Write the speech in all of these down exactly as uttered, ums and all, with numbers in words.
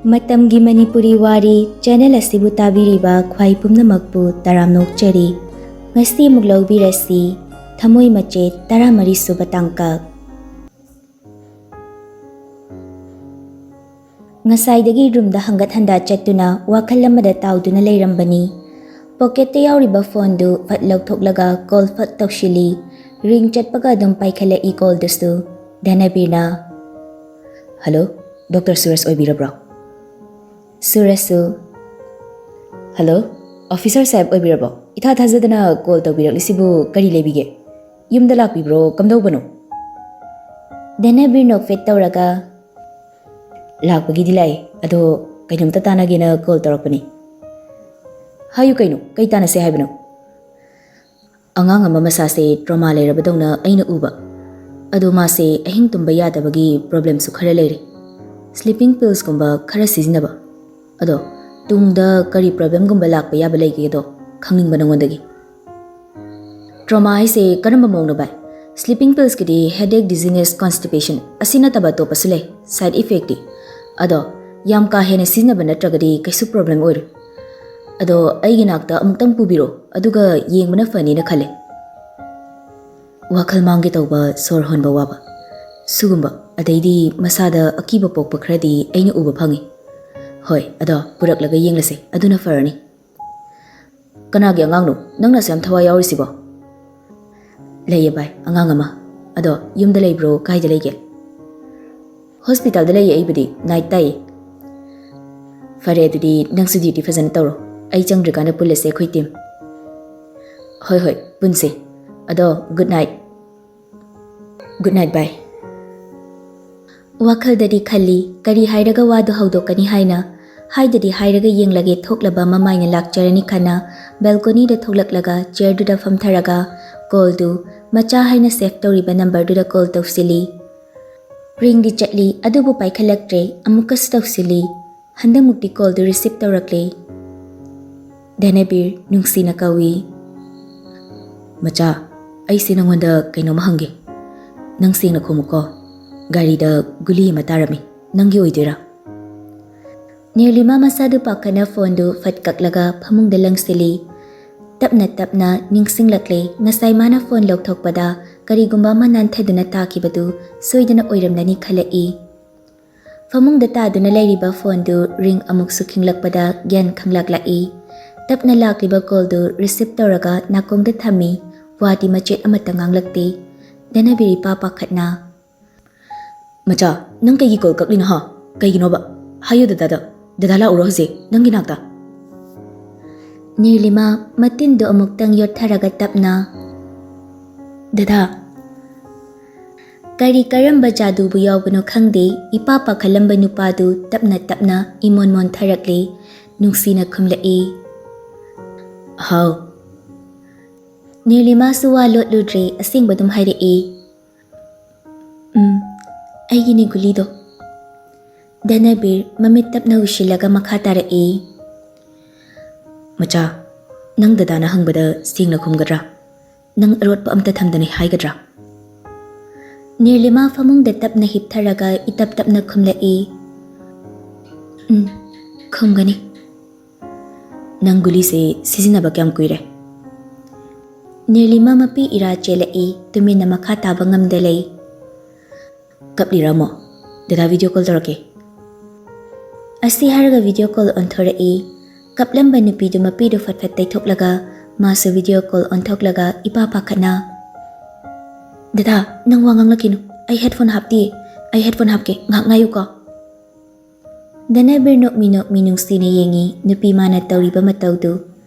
ꯃꯇꯝꯒꯤ ꯃꯅꯤꯄꯨꯔꯤ ꯋꯥꯔꯤ ꯆꯦꯅꯦꯜ ꯑꯁꯤꯕꯨ ꯇꯥꯕꯤꯔꯤꯕ ꯈ꯭ꯋꯥꯏ ꯄꯨꯝꯅꯃꯛꯄꯨ ꯇꯔꯥꯝꯅ ꯑꯣꯛꯆꯔꯤ꯫ ꯉꯁꯤ ꯑꯃꯨꯛ ꯂꯧꯕꯤꯔꯁꯤ ꯊꯃꯣꯏ ꯃꯆꯦꯠ ꯇꯔꯥꯃꯔꯤ ꯁꯨꯕ ꯇꯥꯡꯀꯛ꯫ ꯉꯁꯥꯏꯗꯒꯤ ꯔꯨꯝꯗ ꯍꯪꯒꯠ ꯍꯟꯗ ꯆꯠꯇꯨꯅ ꯋꯥꯈꯜ ꯑꯃꯗ ꯇꯥꯎꯗꯨꯅ ꯂꯩꯔꯝꯕꯅꯤ꯫ ꯄꯣꯀꯦꯠꯇ ꯌꯥꯎꯔꯤꯕ ꯐꯣꯟꯗꯨ ꯐꯠ ꯂꯧꯊꯣꯛꯂꯒ ꯀꯣꯜ ꯐꯠ ꯇꯧꯁꯤꯜꯂꯤ꯫ ꯔꯤꯡ ꯆꯠꯄꯒ ꯑꯗꯨꯝ ꯄꯥꯏꯈꯠꯂꯛꯏ ꯀꯣꯜꯗꯨꯁꯨ꯫ ꯙꯅꯕꯤꯔꯅ, "ꯍꯜꯂꯣ, ꯗꯣꯛꯇꯔ ꯁꯨꯔꯖ ꯑꯣꯏꯕꯤꯔꯕ꯭ꯔꯣ?" ꯁꯨꯔꯖꯁꯨ, "ꯍꯜꯂꯣ, ꯑꯣꯐꯤꯁꯔ ꯁꯥꯍꯦꯕ ꯑꯣꯏꯕꯤꯔꯕꯣ? ꯏꯊꯥ ꯊꯥꯖꯗꯅ ꯀꯣꯜ ꯇꯧꯕꯤꯔꯛꯂꯤꯁꯤꯕꯨ ꯀꯔꯤ ꯂꯩꯕꯤꯒꯦ? ꯌꯨꯝꯗ ꯂꯥꯛꯄꯤꯕ꯭ꯔꯣ? ꯀꯝꯗꯧꯕꯅꯣ?" ꯙꯅꯕꯤꯔ ꯅꯣꯛꯐꯦꯠ ꯇꯧꯔꯒ, "ꯂꯥꯛꯄꯒꯤꯗꯤ ꯂꯥꯛꯑꯦ, ꯑꯗꯣ ꯀꯩꯅꯣꯝꯇ ꯇꯥꯟꯅꯒꯦꯅ ꯀꯣꯜ ꯇꯧꯔꯛꯄꯅꯤ꯫" "ꯍꯥꯏꯌꯨ ꯀꯩꯅꯣ, ꯀꯩ ꯇꯥꯟꯅꯁꯦ ꯍꯥꯏꯕꯅꯣ?" "ꯑꯉꯥꯡ ꯑꯃ ꯃꯁꯥꯁꯦ ꯇ꯭ꯔꯣꯃꯥ ꯂꯩꯔꯕꯗꯧꯅ ꯑꯩꯅ ꯎꯕ꯫ ꯑꯗꯣ ꯃꯥꯁꯦ ꯑꯍꯤꯡ ꯇꯨꯝꯕ ꯌꯥꯗꯕꯒꯤ ꯄ꯭ꯔꯣꯕ꯭ꯂꯦꯝꯁꯨ ꯈꯔ ꯂꯩꯔꯦ꯫ ꯁ꯭ꯂꯤꯄꯤꯡ ꯄꯤꯜꯁꯀꯨꯝꯕ ꯈꯔ ꯁꯤꯖꯤꯟꯅꯕ꯫ ꯑꯗꯣ ꯇꯨꯡꯗ ꯀꯔꯤ ꯄ꯭ꯔꯣꯕ꯭ꯂꯦꯝꯒꯨꯝꯕ ꯂꯥꯛꯄ ꯌꯥꯕ ꯂꯩꯒꯦꯗꯣ ꯈꯪꯅꯤꯡꯕ ꯅꯉꯣꯟꯗꯒꯤ꯫" "ꯇ꯭ꯔꯣꯃꯥ ꯍꯥꯏꯁꯦ ꯀꯔꯝꯕ ꯃꯑꯣꯡꯅꯣ ꯚꯥꯏ?" "ꯁ꯭ꯂꯤꯄꯤꯡ ꯄꯤꯜꯁꯀꯤꯗꯤ ꯍꯦꯗꯦꯛ, ꯗꯤꯖꯤꯅꯦꯁ, ꯀꯣꯟꯁꯇꯤꯄꯦꯁꯟ ꯑꯁꯤ ꯅꯠꯇꯕ ꯑꯇꯣꯞꯄꯁꯨ ꯂꯩ, ꯁꯥꯏꯠ ꯏꯐꯦꯛꯇꯤ꯫ ꯑꯗꯣ ꯌꯥꯝ ꯀꯥ ꯍꯦꯟꯅ ꯁꯤꯖꯤꯟꯅꯕ ꯅꯠꯇ꯭ꯔꯒꯗꯤ ꯀꯩꯁꯨ ꯄ꯭ꯔꯣꯕ꯭ꯂꯦꯝ ꯑꯣꯏꯔꯣꯏ꯫ ꯑꯗꯣ ꯑꯩꯒꯤ ꯅꯥꯛꯇ ꯑꯃꯨꯛꯇꯪ ꯄꯨꯕꯤꯔꯣ, ꯑꯗꯨꯒ ꯌꯦꯡꯕꯅ ꯐꯅꯤꯅ ꯈꯜꯂꯦ꯫" ꯋꯥꯈꯜ ꯃꯥꯡꯒꯦ ꯇꯧꯕ, ꯁꯣꯔ ꯍꯣꯟꯕ ꯋꯥꯕ, ꯁꯤꯒꯨꯝꯕ, ꯑꯗꯩꯗꯤ ꯃꯁꯥꯗ ꯑꯀꯤꯕ ꯄꯣꯛꯄ ꯈꯔꯗꯤ ꯑꯩꯅ ꯎꯕ ꯐꯪꯉꯤ꯫ "ꯍꯣꯏ, ꯑꯗꯣ ꯄꯨꯔꯛꯂꯒ ꯌꯦꯡꯂꯁꯦ, ꯑꯗꯨꯅ ꯐꯔꯅꯤ꯫" "ꯀꯅꯥꯒꯤ ꯑꯉꯥꯡꯅꯣ ꯅꯪꯅ ꯑꯁꯨꯛ ꯌꯥꯝ ꯊꯋꯥꯏ ꯌꯥꯎꯔꯤꯁꯤꯕꯣ?" "ꯂꯩꯌꯦ ꯚꯥꯏ, ꯑꯉꯥꯡ ꯑꯃ꯫ ꯑꯗꯣ ꯌꯨꯝꯗ ꯂꯩꯕ꯭ꯔꯣ, ꯀꯥꯏꯗ ꯂꯩꯒꯦ?" "ꯍꯣꯁꯄꯤꯇꯥꯜꯗ ꯂꯩꯌꯦ, ꯑꯩꯕꯨꯗꯤ ꯅꯥꯏꯠ ꯇꯥꯏꯌꯦ꯫" "ꯐꯔꯦ, ꯑꯗꯨꯗꯤ ꯅꯪꯁꯨ ꯗ꯭ꯌꯨꯇꯤ ꯐꯖꯅ ꯇꯧꯔꯣ꯫ ꯑꯩ ꯆꯪꯗ꯭ꯔꯤꯀꯥꯟꯗ ꯄꯨꯜꯂꯁꯦ ꯑꯩꯈꯣꯏ ꯇꯤꯝ꯫" "ꯍꯣꯏ, ꯍꯣꯏ, ꯄꯨꯟꯁꯦ꯫ ꯑꯗꯣ ꯒꯨꯗ ꯅꯥꯏꯠ꯫" "ꯒꯨꯗ ꯅꯥꯏꯠ ꯚꯥꯏ꯫" ꯋꯥꯈꯜꯗꯗꯤ ꯈꯜꯂꯤ, ꯀꯔꯤ ꯍꯥꯏꯔꯒ ꯋꯥꯗꯨ ꯍꯧꯗꯣꯛꯀꯅꯤ ꯍꯥꯏꯅ꯫ ꯍꯥꯏꯗꯗꯤ ꯍꯥꯏꯔꯒ ꯌꯦꯡꯂꯒꯦ ꯊꯣꯛꯂꯕ ꯃꯃꯥꯏꯅ ꯂꯥꯛꯆꯔꯅꯤ ꯈꯟꯅ ꯕꯦꯜꯀꯣꯅꯤꯗ ꯊꯣꯛꯂꯛꯂꯒ ꯆꯤꯌꯔꯗꯨꯗ ꯐꯝꯊꯔꯒ ꯀꯣꯜꯗꯨ ꯃꯆꯥ ꯍꯥꯏꯅ ꯁꯦꯚ ꯇꯧꯔꯤꯕ ꯅꯝꯕꯔꯗꯨꯗ ꯀꯣꯜ ꯇꯧꯁꯤꯜꯂꯤ꯫ ꯔꯤꯡꯗꯤ ꯆꯠꯂꯤ, ꯑꯗꯨꯕꯨ ꯄꯥꯏꯈꯠꯂꯛꯇ꯭ꯔꯦ꯫ ꯑꯃꯨꯛꯀꯁꯨ ꯇꯧꯁꯤꯜꯂꯤ꯫ ꯍꯟꯗꯛꯃꯨꯛꯇꯤ ꯀꯣꯜꯗꯨ ꯔꯤꯁꯤꯚ ꯇꯧꯔꯛꯂꯦ꯫ ꯙꯅꯕꯤꯔ ꯅꯨꯡꯁꯤꯅ ꯀꯧꯏ꯫ "ꯃꯆꯥ, ꯑꯩꯁꯦ ꯅꯉꯣꯟꯗ ꯀꯩꯅꯣꯝꯃ ꯍꯪꯒꯦ꯫ ꯅꯪ ꯁꯦꯡꯅ ꯈꯨꯝꯃꯨꯀꯣ꯫ ꯒꯥꯔꯤꯗ ꯒꯨꯂꯤ ꯑꯃ ꯇꯥꯔꯝꯃꯤ꯫ ꯅꯪꯒꯤ ꯑꯣꯏꯗꯣꯏꯔꯥ?" ꯅꯤꯔꯂꯤꯃꯥ ꯃꯁꯥꯗꯨ ꯄꯥꯈꯠꯅ ꯐꯣꯟꯗꯨ ꯐꯠ ꯀꯛꯂꯒ ꯐꯃꯨꯡꯗ ꯂꯪꯁꯤꯜꯂꯤ꯫ ꯇꯞꯅ ꯇꯞꯅ ꯅꯤꯡꯁꯤꯡꯂꯛꯂꯦ, ꯉꯁꯥꯏ ꯃꯥꯅ ꯐꯣꯟ ꯂꯧꯊꯣꯛꯄꯗ ꯀꯔꯤꯒꯨꯝꯕ ꯑꯃ ꯅꯥꯟꯊꯗꯨꯅ ꯇꯥꯈꯤꯕꯗꯨ ꯁꯣꯏꯗꯅ ꯑꯣꯏꯔꯝꯂꯅꯤ ꯈꯜꯂꯛꯏ꯫ ꯐꯃꯨꯡꯗ ꯇꯥꯗꯨꯅ ꯂꯩꯔꯤꯕ ꯐꯣꯟꯗꯨ ꯔꯤꯡ ꯑꯃꯨꯛꯁꯨ ꯈꯤꯡꯂꯛꯄꯗ ꯒ꯭ꯌꯥꯟ ꯈꯪꯂꯛꯂꯛꯏ꯫ ꯇꯞꯅ ꯂꯥꯛꯂꯤꯕ ꯀꯣꯜꯗꯨ ꯔꯤꯁꯤꯞ ꯇꯧꯔꯒ ꯅꯥꯀꯣꯡꯗ ꯊꯝꯃꯤ꯫ ꯋꯥꯗꯤ ꯃꯆꯦꯠ ꯑꯃꯠꯇ ꯉꯥꯡꯂꯛꯇꯦ꯫ ꯗꯅꯕꯤꯔ ꯏꯄꯥ ꯄꯥꯈꯠꯅ, "ꯃꯆꯥ, ꯅꯪ ꯀꯩꯒꯤ ꯀꯣꯜ ꯀꯛꯂꯤꯅꯣ ꯍꯥ? ꯀꯩꯒꯤꯅꯣꯕ? ꯍꯥꯏꯌꯨ ꯗꯗꯥꯗ꯫ ꯗꯗꯥ ꯂꯥꯛꯎꯔꯣ ꯍꯧꯖꯤꯛ ꯅꯪꯒꯤ ꯅꯥꯛꯇ?" ꯅꯤꯔꯂꯤꯃꯥ ꯃꯇꯤꯟꯗꯨ ꯑꯃꯨꯛꯇꯪ ꯌꯣꯠꯊꯔꯒ ꯇꯞꯅ, "ꯗꯗꯥ!" ꯀꯔꯤ ꯀꯔꯝꯕ ꯖꯥꯗꯨꯕꯨ ꯌꯥꯎꯕꯅꯣ ꯈꯪꯗꯦ, ꯏꯄꯥ ꯄꯥꯈꯠꯂꯝꯕ ꯅꯨꯄꯥꯗꯨ ꯇꯞꯅ ꯇꯞꯅ ꯏꯃꯣꯟ ꯃꯣꯟꯊꯔꯛꯂꯦ, ꯅꯨꯡꯁꯤꯅ ꯈꯨꯝꯂꯛꯏ, "ꯍꯥꯎ?" ꯅꯤꯔꯂꯤꯃꯥꯁꯨ ꯋꯥ ꯂꯣꯠꯂꯨꯗ꯭ꯔꯦ, ꯑꯁꯦꯡꯕ ꯑꯗꯨꯝ ꯍꯥꯏꯔꯛꯏ, "ꯎꯝ, ꯑꯩꯒꯤꯅꯦ ꯒꯨꯂꯤꯗꯣ꯫" ꯗꯅꯕꯤꯔ ꯃꯃꯤꯠ ꯇꯞꯅ ꯎꯏꯁꯤꯜꯂꯒ ꯃꯈꯥ ꯇꯥꯔꯛꯏ, "ꯃꯆꯥ, ꯅꯪ ꯗꯗꯥꯅ ꯍꯪꯕꯗ ꯁꯦꯡꯅ ꯈꯨꯝꯒꯗ꯭ꯔꯥ? ꯅꯪ ꯑꯔꯣꯠꯄ ꯑꯝꯇ ꯊꯝꯗꯅ ꯍꯥꯏꯒꯗ꯭ꯔꯥ?" ꯅꯤꯔꯂꯤꯃꯥ ꯐꯃꯨꯡꯗ ꯇꯞꯅ ꯍꯤꯞꯊꯔꯒ ꯏꯇꯞ ꯇꯞꯅ ꯈꯨꯝꯂꯛꯏ, "ꯎꯝ, ꯈꯨꯝꯒꯅꯤ꯫" "ꯅꯪ ꯒꯨꯂꯤꯁꯦ ꯁꯤꯖꯤꯟꯅꯕ ꯀꯌꯥꯝ ꯀꯨꯏꯔꯦ?" ꯅꯤꯔꯂꯤꯃꯥ ꯃꯄꯤ ꯏꯔꯥ ꯆꯦꯜꯂꯛꯏ, ꯇꯨꯃꯤꯟꯅ ꯃꯈꯥ ꯇꯥꯕ ꯉꯝꯗ ꯂꯩ꯫ "ꯀꯞꯂꯤꯔꯥ ꯑꯃꯨꯛ? ꯗꯗꯥ ꯚꯤꯗꯤꯑꯣ ꯀꯣꯜ ꯇꯧꯔꯛꯀꯦ꯫" ꯑꯁꯤ ꯍꯥꯏꯔꯒ ꯚꯤꯗꯤꯑꯣ ꯀꯣꯜ ꯑꯣꯟꯊꯣꯔꯛꯏ꯫ ꯀꯞꯂꯝꯕ ꯅꯨꯄꯤꯗꯨ ꯃꯄꯤꯗꯨ ꯐꯠ ꯐꯠ ꯇꯩꯊꯣꯛꯂꯒ ꯃꯥꯁꯨ ꯚꯤꯗꯤꯑꯣ ꯀꯣꯜ ꯑꯣꯟꯊꯣꯛꯂꯒ ꯏꯄꯥ ꯄꯥꯈꯠꯅ, "ꯗꯗꯥ, ꯅꯪ ꯋꯥ ꯉꯥꯡꯂꯛꯈꯤꯅꯨ꯫ ꯑꯩ ꯍꯦꯠꯐꯣꯟ ꯍꯥꯞꯇꯤꯌꯦ꯫ ꯑꯩ ꯍꯦꯠꯐꯣꯟ ꯍꯥꯞꯀꯦ꯫ ꯉꯥꯏꯍꯥꯛ ꯉꯥꯏꯌꯨꯀꯣ꯫" ꯗꯅꯕꯤꯔ ꯅꯣꯛꯃꯤ ꯅꯣꯛꯃꯤ ꯅꯨꯡꯁꯤꯅ ꯌꯦꯡꯉꯤ ꯅꯨꯄꯤ ꯃꯥꯅ ꯇꯧꯔꯤꯕ ꯃꯇꯧꯗꯨ꯫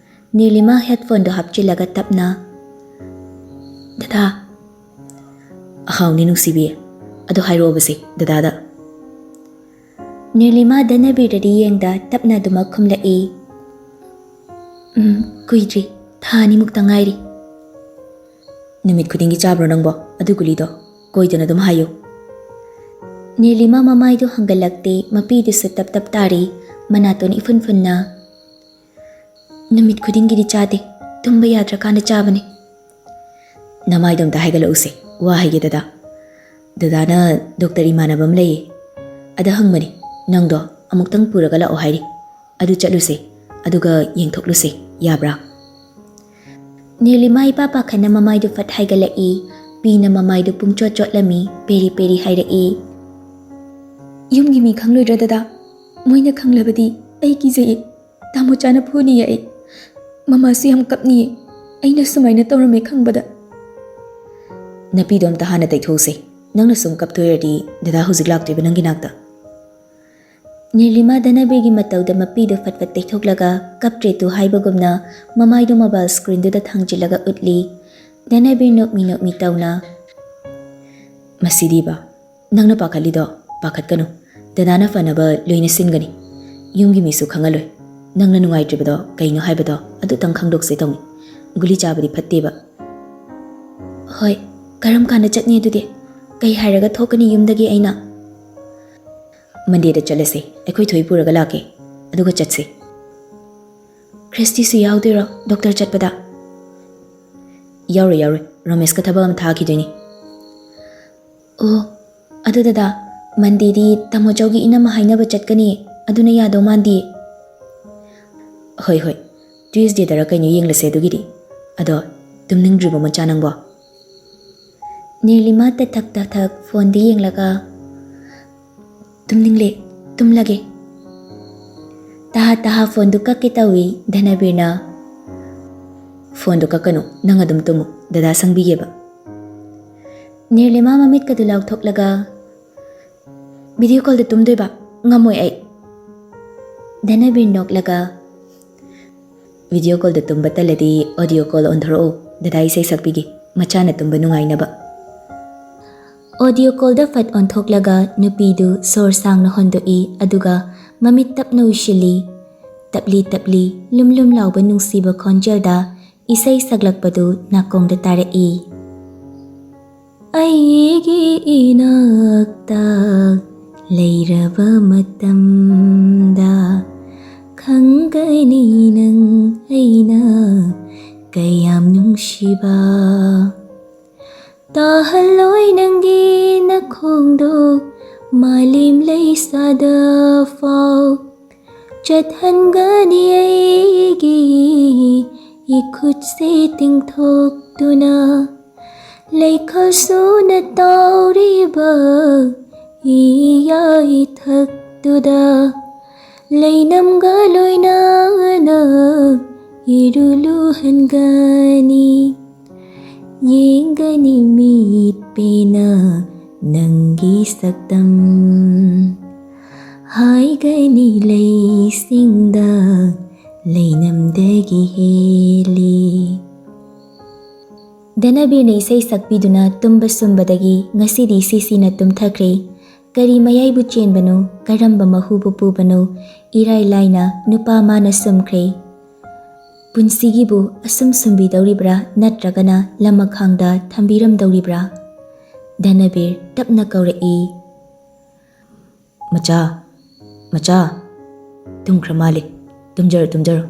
ꯅꯤꯔꯂꯤꯃꯥ ꯍꯦꯠꯐꯣꯟꯗꯨ ꯍꯥꯞꯆꯤꯜꯂꯒ ꯇꯞꯅ, "ꯗꯗꯥ꯫" "ꯑꯍꯥꯎꯅꯤ ꯅꯨꯡꯁꯤꯕꯤ꯫ ꯑꯗꯣ ꯍꯥꯏꯔꯛꯑꯣꯕꯁꯦ ꯗꯗꯥꯗ꯫" ꯅꯤꯔꯂꯤꯃꯥ ꯗꯅꯕꯤꯔꯗꯤ ꯌꯦꯡꯗ ꯇꯞꯅ ꯑꯗꯨꯃꯛ ꯈꯨꯝꯂꯛꯏ, "ꯎꯝ, ꯀꯨꯏꯗ꯭ꯔꯤ꯫ ꯊꯥ ꯑꯅꯤꯃꯨꯛꯇ ꯉꯥꯏꯔꯤ꯫" "ꯅꯨꯃꯤꯠ ꯈꯨꯗꯤꯡꯒꯤ ꯆꯥꯕ꯭ꯔꯣ ꯅꯪꯕꯣ ꯑꯗꯨ ꯒꯨꯂꯤꯗꯣ? ꯀꯣꯏꯗꯅ ꯑꯗꯨꯝ ꯍꯥꯏꯌꯨ꯫" ꯅꯤꯔꯂꯤꯃꯥ ꯃꯃꯥꯏꯗꯨ ꯍꯪꯒꯠꯂꯛꯇꯦ, ꯃꯄꯤꯗꯨꯁꯨ ꯇꯞ ꯇꯞ ꯇꯥꯔꯤ, ꯃꯅꯥꯇꯣꯟ ꯏꯐꯨꯟ ꯐꯨꯟꯅ, "ꯅꯨꯃꯤꯠ ꯈꯨꯗꯤꯡꯒꯤꯗꯤ ꯆꯥꯗꯦ, ꯇꯨꯝꯕ ꯌꯥꯗ꯭ꯔꯀꯥꯟꯗ ꯆꯥꯕꯅꯦ꯫" "ꯅꯃꯥꯏꯗꯣ ꯑꯝꯇ ꯍꯥꯏꯒꯠꯂꯛꯎꯁꯦ, ꯋꯥ ꯍꯥꯏꯒꯦ ꯗꯗꯥ꯫ ꯗꯗꯥꯅ ꯗꯣꯛꯇꯔ ꯏꯃꯥꯟꯅꯕ ꯑꯃ ꯂꯩꯌꯦ, ꯑꯗ ꯍꯪꯕꯅꯦ, ꯅꯪꯗꯣ ꯑꯃꯨꯛꯇꯪ ꯄꯨꯔꯒ ꯂꯥꯛꯑꯣ ꯍꯥꯏꯔꯤ꯫ ꯑꯗꯨ ꯆꯠꯂꯨꯁꯦ, ꯑꯗꯨꯒ ꯌꯦꯡꯊꯣꯛꯂꯨꯁꯦ, ꯌꯥꯕ꯭ꯔꯥ? ꯅꯤꯔꯂꯤꯃꯥ ꯏꯄꯥ ꯄꯥꯈꯠꯅ ꯃꯃꯥꯏꯗꯨ ꯐꯠ ꯍꯥꯏꯒꯠꯂꯛꯏ꯫ ꯄꯤꯅ ꯃꯃꯥꯏꯗꯨ ꯄꯨꯡꯆꯣꯠ ꯆꯣꯠꯂꯝꯃꯤ꯫ ꯄꯦꯔꯤ ꯄꯦꯔꯤ ꯍꯥꯏꯔꯛꯏ, "ꯌꯨꯝꯒꯤ ꯃꯤ ꯈꯪꯂꯣꯏꯗ꯭ꯔꯥ ꯗꯗꯥ? ꯃꯣꯏꯅ ꯈꯪꯂꯕꯗꯤ ꯑꯩ ꯀꯤꯖꯩꯌꯦ꯫ ꯇꯥꯃꯣꯆꯥꯅ ꯐꯨꯅꯤꯌꯦ ꯑꯩ꯫ ꯃꯃꯥꯁꯨ ꯌꯥꯝ ꯀꯞꯅꯤꯌꯦ, ꯑꯩꯅ ꯁꯨꯃꯥꯏꯅ ꯇꯧꯔꯝꯃꯦ ꯈꯪꯕꯗ꯫" "ꯅꯄꯤꯗꯣ ꯑꯝꯇ ꯍꯥꯟꯅ ꯇꯩꯊꯣꯛꯎꯁꯦ꯫ ꯅꯪꯅ ꯁꯨꯝ ꯀꯞꯇꯣꯏꯔꯗꯤ ꯗꯗꯥ ꯍꯧꯖꯤꯛ ꯂꯥꯛꯇꯣꯏꯕ ꯅꯪꯒꯤ ꯅꯥꯛꯇ꯫" ꯅꯤꯔꯂꯤꯃꯥ ꯙꯅꯕꯤꯔꯒꯤ ꯃꯇꯧꯗ ꯃꯄꯤꯗꯨ ꯐꯠ ꯐꯠ ꯇꯩꯊꯣꯛꯂꯒ, ꯀꯞꯇ꯭ꯔꯦ ꯇꯨ ꯍꯥꯏꯕꯒꯨꯝꯅ, ꯃꯃꯥꯏꯗꯨ ꯃꯣꯕꯥꯏꯜ ꯁ꯭ꯀ꯭ꯔꯤꯟꯗꯨꯗ ꯊꯥꯡꯖꯤꯜꯂꯒ ꯎꯠꯂꯤ꯫ ꯙꯅꯕꯤꯔ ꯅꯣꯛꯃꯤ ꯅꯣꯛꯃꯤ ꯇꯧꯅ, "ꯃꯁꯤꯗꯤꯕ, ꯅꯪꯅ ꯄꯥꯈꯠꯂꯤꯗꯣ ꯄꯥꯈꯠꯀꯅꯨ꯫ ꯗꯗꯥꯅ ꯐꯅꯕ ꯂꯣꯏꯅ ꯁꯤꯟꯒꯅꯤ꯫ ꯌꯨꯝꯒꯤ ꯃꯤꯁꯨ ꯈꯪꯍꯜꯂꯣꯏ꯫ ꯅꯪꯅ ꯅꯨꯡꯉꯥꯏꯇ꯭ꯔꯤꯕꯗꯣ ꯀꯩꯅꯣ ꯍꯥꯏꯕꯗꯣ ꯑꯗꯨꯇꯪ ꯈꯪꯗꯣꯛꯁꯦ ꯇꯧꯅꯤ꯫ ꯒꯨꯂꯤ ꯆꯥꯕꯗꯤ ꯐꯠꯇꯦꯕ꯫" "ꯍꯣꯏ, ꯀꯔꯝ ꯀꯥꯟꯗ ꯆꯠꯅꯤ ꯑꯗꯨꯗꯤ? ꯀꯩ ꯍꯥꯏꯔꯒ ꯊꯣꯛꯀꯅꯤ ꯌꯨꯝꯗꯒꯤ ꯑꯩꯅ?" "ꯃꯟꯗꯦꯗ ꯆꯠꯂꯁꯦ꯫ ꯑꯩꯈꯣꯏ ꯊꯣꯏ ꯄꯨꯔꯒ ꯂꯥꯛꯀꯦ, ꯑꯗꯨꯒ ꯆꯠꯁꯦ꯫" "ꯈ꯭ꯔꯤꯁꯇꯤꯁꯨ ꯌꯥꯎꯗꯣꯏꯔꯣ ꯗꯣꯛꯇꯔ ꯆꯠꯄꯗ?" "ꯌꯥꯎꯔꯣꯏ, ꯌꯥꯎꯔꯣꯏ꯫ ꯔꯣꯃꯦꯁꯀ ꯊꯕꯛ ꯑꯃ ꯊꯥꯈꯤꯗꯣꯏꯅꯤ꯫" "ꯑꯣ, ꯑꯗꯨ ꯗꯗꯥ, ꯃꯟꯗꯦꯗꯤ ꯇꯥꯃꯣ ꯆꯧꯒꯤ ꯏꯅꯝꯃ ꯍꯥꯏꯅꯕ ꯆꯠꯀꯅꯤ, ꯑꯗꯨꯅ ꯌꯥꯗꯧ ꯃꯥꯟꯗꯦ꯫" "ꯍꯣꯏ, ꯍꯣꯏ, ꯇ꯭ꯌꯨꯁꯗꯦꯗꯔ ꯀꯩꯅꯣ ꯌꯦꯡꯂꯁꯦ ꯑꯗꯨꯒꯤꯗꯤ꯫ ꯑꯗꯣ, ꯇꯨꯝꯅꯤꯡꯗ꯭ꯔꯤꯕꯣ ꯃꯆꯥ ꯅꯪꯕꯣ?" ꯅꯤꯔꯂꯤꯃꯥ ꯇꯊꯛ ꯇꯊꯛ ꯐꯣꯟꯗ ꯌꯦꯡꯂꯒ, "ꯇꯨꯝꯅꯤꯡꯂꯦ, ꯇꯨꯝꯂꯒꯦ꯫" ꯇꯍꯥ ꯇꯍꯥ ꯐꯣꯟꯗꯨ ꯀꯛꯀꯦ ꯇꯧꯏ ꯙꯅꯕꯤꯔꯅ꯫ "ꯐꯣꯟꯗꯨ ꯀꯛꯀꯅꯨ, ꯅꯪ ꯑꯗꯨꯝ ꯇꯨꯝꯃꯨ, ꯗꯗꯥ ꯁꯪꯕꯤꯒꯦꯕ꯫" ꯅꯤꯔꯂꯤꯃꯥ ꯃꯃꯤꯠꯀꯗꯨ ꯂꯥꯎꯊꯣꯛꯂꯒ, "ꯚꯤꯗꯤꯑꯣ ꯀꯣꯜꯗ ꯇꯨꯝꯗꯣꯏꯕ? ꯉꯝꯃꯣꯏ ꯑꯩ꯫" ꯙꯅꯕꯤꯔ ꯅꯣꯛꯂꯒ, "ꯚꯤꯗꯤꯑꯣ ꯀꯣꯜꯗ ꯇꯨꯝꯕ ꯇꯜꯂꯗꯤ ꯑꯣꯗꯤꯑꯣ ꯀꯣꯜ ꯑꯣꯟꯊꯣꯔꯛꯎ, ꯗꯗꯥ ꯏꯁꯩ ꯁꯛꯄꯤꯒꯦ, ꯃꯆꯥꯅ ꯇꯨꯝꯕ ꯅꯨꯡꯉꯥꯏꯅꯕ꯫" ꯑꯣꯗꯤꯑꯣ ꯀꯣꯜꯗ ꯐꯠ ꯑꯣꯟꯊꯣꯛꯂꯒ ꯅꯨꯄꯤꯗꯨ ꯁꯣꯔ ꯁꯥꯡꯅ ꯍꯣꯟꯗꯣꯛꯏ, ꯑꯗꯨꯒ ꯃꯃꯤꯠ ꯇꯞꯅ ꯎꯏꯁꯤꯜꯂꯤ꯫ ꯇꯞꯂꯤ ꯇꯞꯂꯤ, ꯂꯨꯝ ꯂꯨꯝ ꯂꯥꯎꯕ ꯅꯨꯡꯁꯤꯕ ꯈꯣꯟꯖꯦꯜꯗ ꯏꯁꯩ ꯁꯛꯂꯛꯄꯗꯨ ꯅꯥꯀꯣꯡꯗ ꯇꯥꯔꯛꯏ꯫ ꯑꯩꯒꯤ ꯏꯅꯥꯛꯇ ꯂꯩꯔꯕ ꯃꯇꯝꯗ ꯈꯪꯒꯅꯤ ꯅꯪ ꯑꯩꯅ ꯀꯌꯥꯝ ꯅꯨꯡꯁꯤꯕ꯫ ꯇꯥꯍꯜꯂꯣꯏ ꯅꯪꯒꯤ ꯅꯈꯣꯡꯗꯣ ꯃꯥꯂꯦꯝ ꯂꯩꯁꯥꯗ ꯐꯥꯎ ꯆꯠꯍꯟꯒꯅꯤ ꯑꯩꯒꯤ ꯏꯈꯨꯠꯁꯦ ꯇꯤꯡꯊꯣꯛꯇꯨꯅ꯫ ꯂꯩꯈꯣꯜ ꯁꯨꯅ ꯇꯥꯎꯔꯤꯕ ꯏꯌꯥ ꯏꯊꯛꯇꯨꯗ ꯂꯩꯅꯝꯒ ꯂꯣꯏꯅꯅ ꯏꯔꯨ ꯂꯨꯍꯟꯒꯅꯤ꯫ ꯌꯦꯡꯒꯅꯤ ꯃꯤꯠ ꯄꯦꯟꯅ ꯅꯪꯒꯤ ꯁꯛꯇꯝ꯫ ꯍꯥꯏꯒꯅꯤ ꯂꯩꯁꯤꯡꯗ ꯂꯩꯅꯝꯗꯒꯤ ꯍꯦꯜꯂꯤ꯫ ꯙꯅꯕꯤꯔꯅ ꯏꯁꯩ ꯁꯛꯄꯤꯗꯨꯅ ꯇꯨꯝꯕ ꯁꯨꯝꯕꯗꯒꯤ ꯉꯁꯤꯗꯤ ꯁꯤꯁꯤꯅ ꯇꯨꯝꯊꯈ꯭ꯔꯦ꯫ ꯀꯔꯤ ꯃꯌꯥꯏꯕꯨ ꯆꯦꯟꯕꯅꯣ, ꯀꯔꯝꯕ ꯃꯍꯨꯕꯨ ꯄꯨꯕꯅꯣ, ꯏꯔꯥꯏ ꯂꯥꯏꯅ ꯅꯨꯄꯥ ꯃꯥꯅ ꯁꯨꯝꯈ꯭ꯔꯦ꯫ ꯄꯨꯟꯁꯤꯒꯤꯕꯨ ꯑꯁꯨꯝ ꯁꯨꯝꯕꯤꯗꯧꯔꯤꯕ꯭ꯔꯥ, ꯅꯠꯇ꯭ꯔꯒꯅ ꯂꯃꯈꯥꯡꯗ ꯊꯝꯕꯤꯔꯝꯗꯧꯔꯤꯕ꯭ꯔꯥ? ꯙꯅꯕꯤꯔ ꯇꯞꯅ ꯀꯧꯔꯛꯏ꯫ "ꯃꯆꯥ, ꯃꯆꯥ, ꯇꯨꯝꯈ꯭ꯔ ꯃꯥꯜꯂꯦ꯫ ꯇꯨꯝꯖꯔꯣ, ꯇꯨꯝꯖꯔꯣ꯫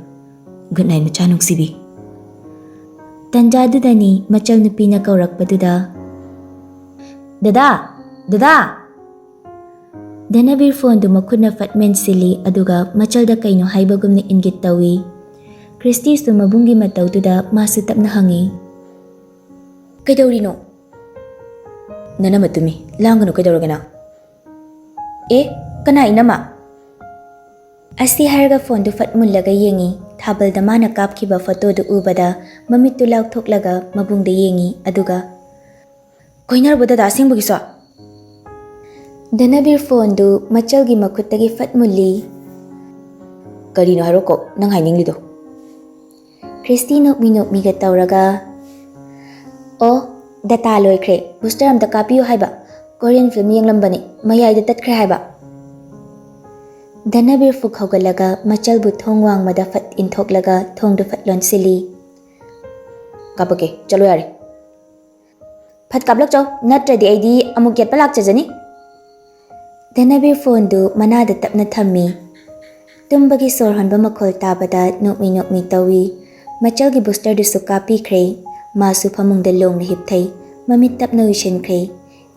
ꯒꯨꯗ ꯅꯥꯏꯠ, ꯃꯆꯥ ꯅꯨꯡꯁꯤꯕꯤ꯫" ꯇꯟꯖꯥꯗꯨꯗꯅꯤ ꯃꯆꯜ ꯅꯨꯄꯤꯅ ꯀꯧꯔꯛꯄꯗꯨꯗ, "ꯗꯗꯥ! ꯗꯗꯥ!" ꯙꯅꯕꯤꯔ ꯐꯣꯟꯗꯨ ꯃꯈꯨꯠꯅ ꯐꯠ ꯃꯦꯟꯁꯤꯜꯂꯤ, ꯑꯗꯨꯒ ꯃꯆꯜꯗ ꯀꯩꯅꯣ ꯍꯥꯏꯕꯒꯨꯝꯅ ꯏꯪꯒꯤꯠ ꯇꯧꯏ꯫ ꯈ꯭ꯔꯤꯁꯇꯤꯁꯨ ꯃꯕꯨꯡꯒꯤ ꯃꯇꯧꯗꯨꯗ ꯃꯥꯁꯨ ꯇꯞꯅ ꯍꯪꯉꯤ, "ꯀꯩꯗꯧꯔꯤꯅꯣ?" "ꯅꯅꯝꯃ ꯇꯨꯝꯃꯤ, ꯂꯥꯡꯒꯅꯨ, ꯀꯩꯗꯧꯔꯒꯦ ꯅꯪ?" "ꯑꯦ, ꯀꯅꯥ ꯏꯅꯝꯃ?" ꯑꯁꯤ ꯍꯥꯏꯔꯒ ꯐꯣꯟꯗꯨ ꯐꯠ ꯃꯨꯜꯂꯒ ꯌꯦꯡꯉꯤ꯫ ꯊꯥꯕꯜꯗ ꯃꯥꯅ ꯀꯥꯞꯈꯤꯕ ꯐꯣꯇꯣꯗꯨ ꯎꯕꯗ ꯃꯃꯤꯠꯇꯨ ꯂꯥꯎꯊꯣꯛꯂꯒ ꯃꯕꯨꯡꯗ ꯌꯦꯡꯉꯤ, ꯑꯗꯨꯒ, "ꯀꯣꯏꯅꯔꯕꯣ ꯗꯗꯥ ꯑꯁꯦꯡꯕꯒꯤꯁꯨ?" ꯙꯅꯕꯤꯔ ꯐꯣꯟꯗꯨ ꯃꯆꯜꯒꯤ ꯃꯈꯨꯠꯇꯒꯤ ꯐꯠ ꯃꯨꯜꯂꯤ꯫ "ꯀꯔꯤꯅꯣ ꯍꯥꯏꯔꯣꯀꯣ ꯅꯪ ꯍꯥꯏꯅꯤꯡꯂꯤꯗꯣ?" ꯈ꯭ꯔꯤꯁꯇꯤ ꯅꯣꯛꯃꯤ ꯅꯣꯛꯃꯤꯒ ꯇꯧꯔꯒ, "ꯑꯣ, ꯗꯇꯥ ꯂꯣꯏꯈ꯭ꯔꯦ, ꯕꯨꯁꯇꯔ ꯑꯝꯇ ꯀꯥꯞꯄꯤꯌꯨ ꯍꯥꯏꯕ꯫ ꯀꯣꯔꯤꯌꯟ ꯐꯤꯂꯝ ꯌꯦꯡꯂꯝꯕꯅꯦ, ꯃꯌꯥꯏꯗ ꯇꯠꯈ꯭ꯔꯦ ꯍꯥꯏꯕ꯫" ꯙꯅꯕꯤꯔ ꯐꯨꯛ ꯍꯧꯒꯠꯂꯒ ꯃꯆꯜꯕꯨ ꯊꯣꯡ ꯋꯥꯡꯃꯗ ꯐꯠ ꯏꯟꯊꯣꯛꯂꯒ ꯊꯣꯡꯗꯨ ꯐꯠ ꯂꯣꯟꯁꯤꯜꯂꯤ꯫ "ꯀꯥꯞꯄꯛꯀꯦ, ꯆꯠꯂꯣ ꯌꯥꯔꯦ꯫" "ꯐꯠ ꯀꯥꯞꯂꯛꯆꯧ, ꯅꯠꯇ꯭ꯔꯗꯤ ꯑꯩꯗꯤ ꯑꯃꯨꯛ ꯌꯦꯠꯄ ꯂꯥꯛꯆꯖꯅꯤ꯫" ꯙꯅꯕꯤꯔ ꯐꯣꯟꯗꯨ ꯃꯅꯥꯗ ꯇꯞꯅ ꯊꯝꯃꯤ꯫ ꯇꯨꯝꯕꯒꯤ ꯁꯣꯔ ꯍꯣꯟꯕ ꯃꯈꯣꯜ ꯇꯥꯕꯗ ꯅꯣꯛꯃꯤ ꯅꯣꯛꯃꯤ ꯇꯧꯏ꯫ ꯃꯆꯜꯒꯤ ꯕꯨꯁꯇꯔꯗꯨꯁꯨ ꯀꯥꯞꯄꯤꯈ꯭ꯔꯦ꯫ ꯃꯥꯁꯨ ꯐꯃꯨꯡꯗ ꯂꯣꯡꯅ ꯍꯤꯞꯊꯩ꯫ ꯃꯃꯤꯠ ꯇꯞꯅ ꯎꯏꯁꯤꯟꯈ꯭ꯔꯦ꯫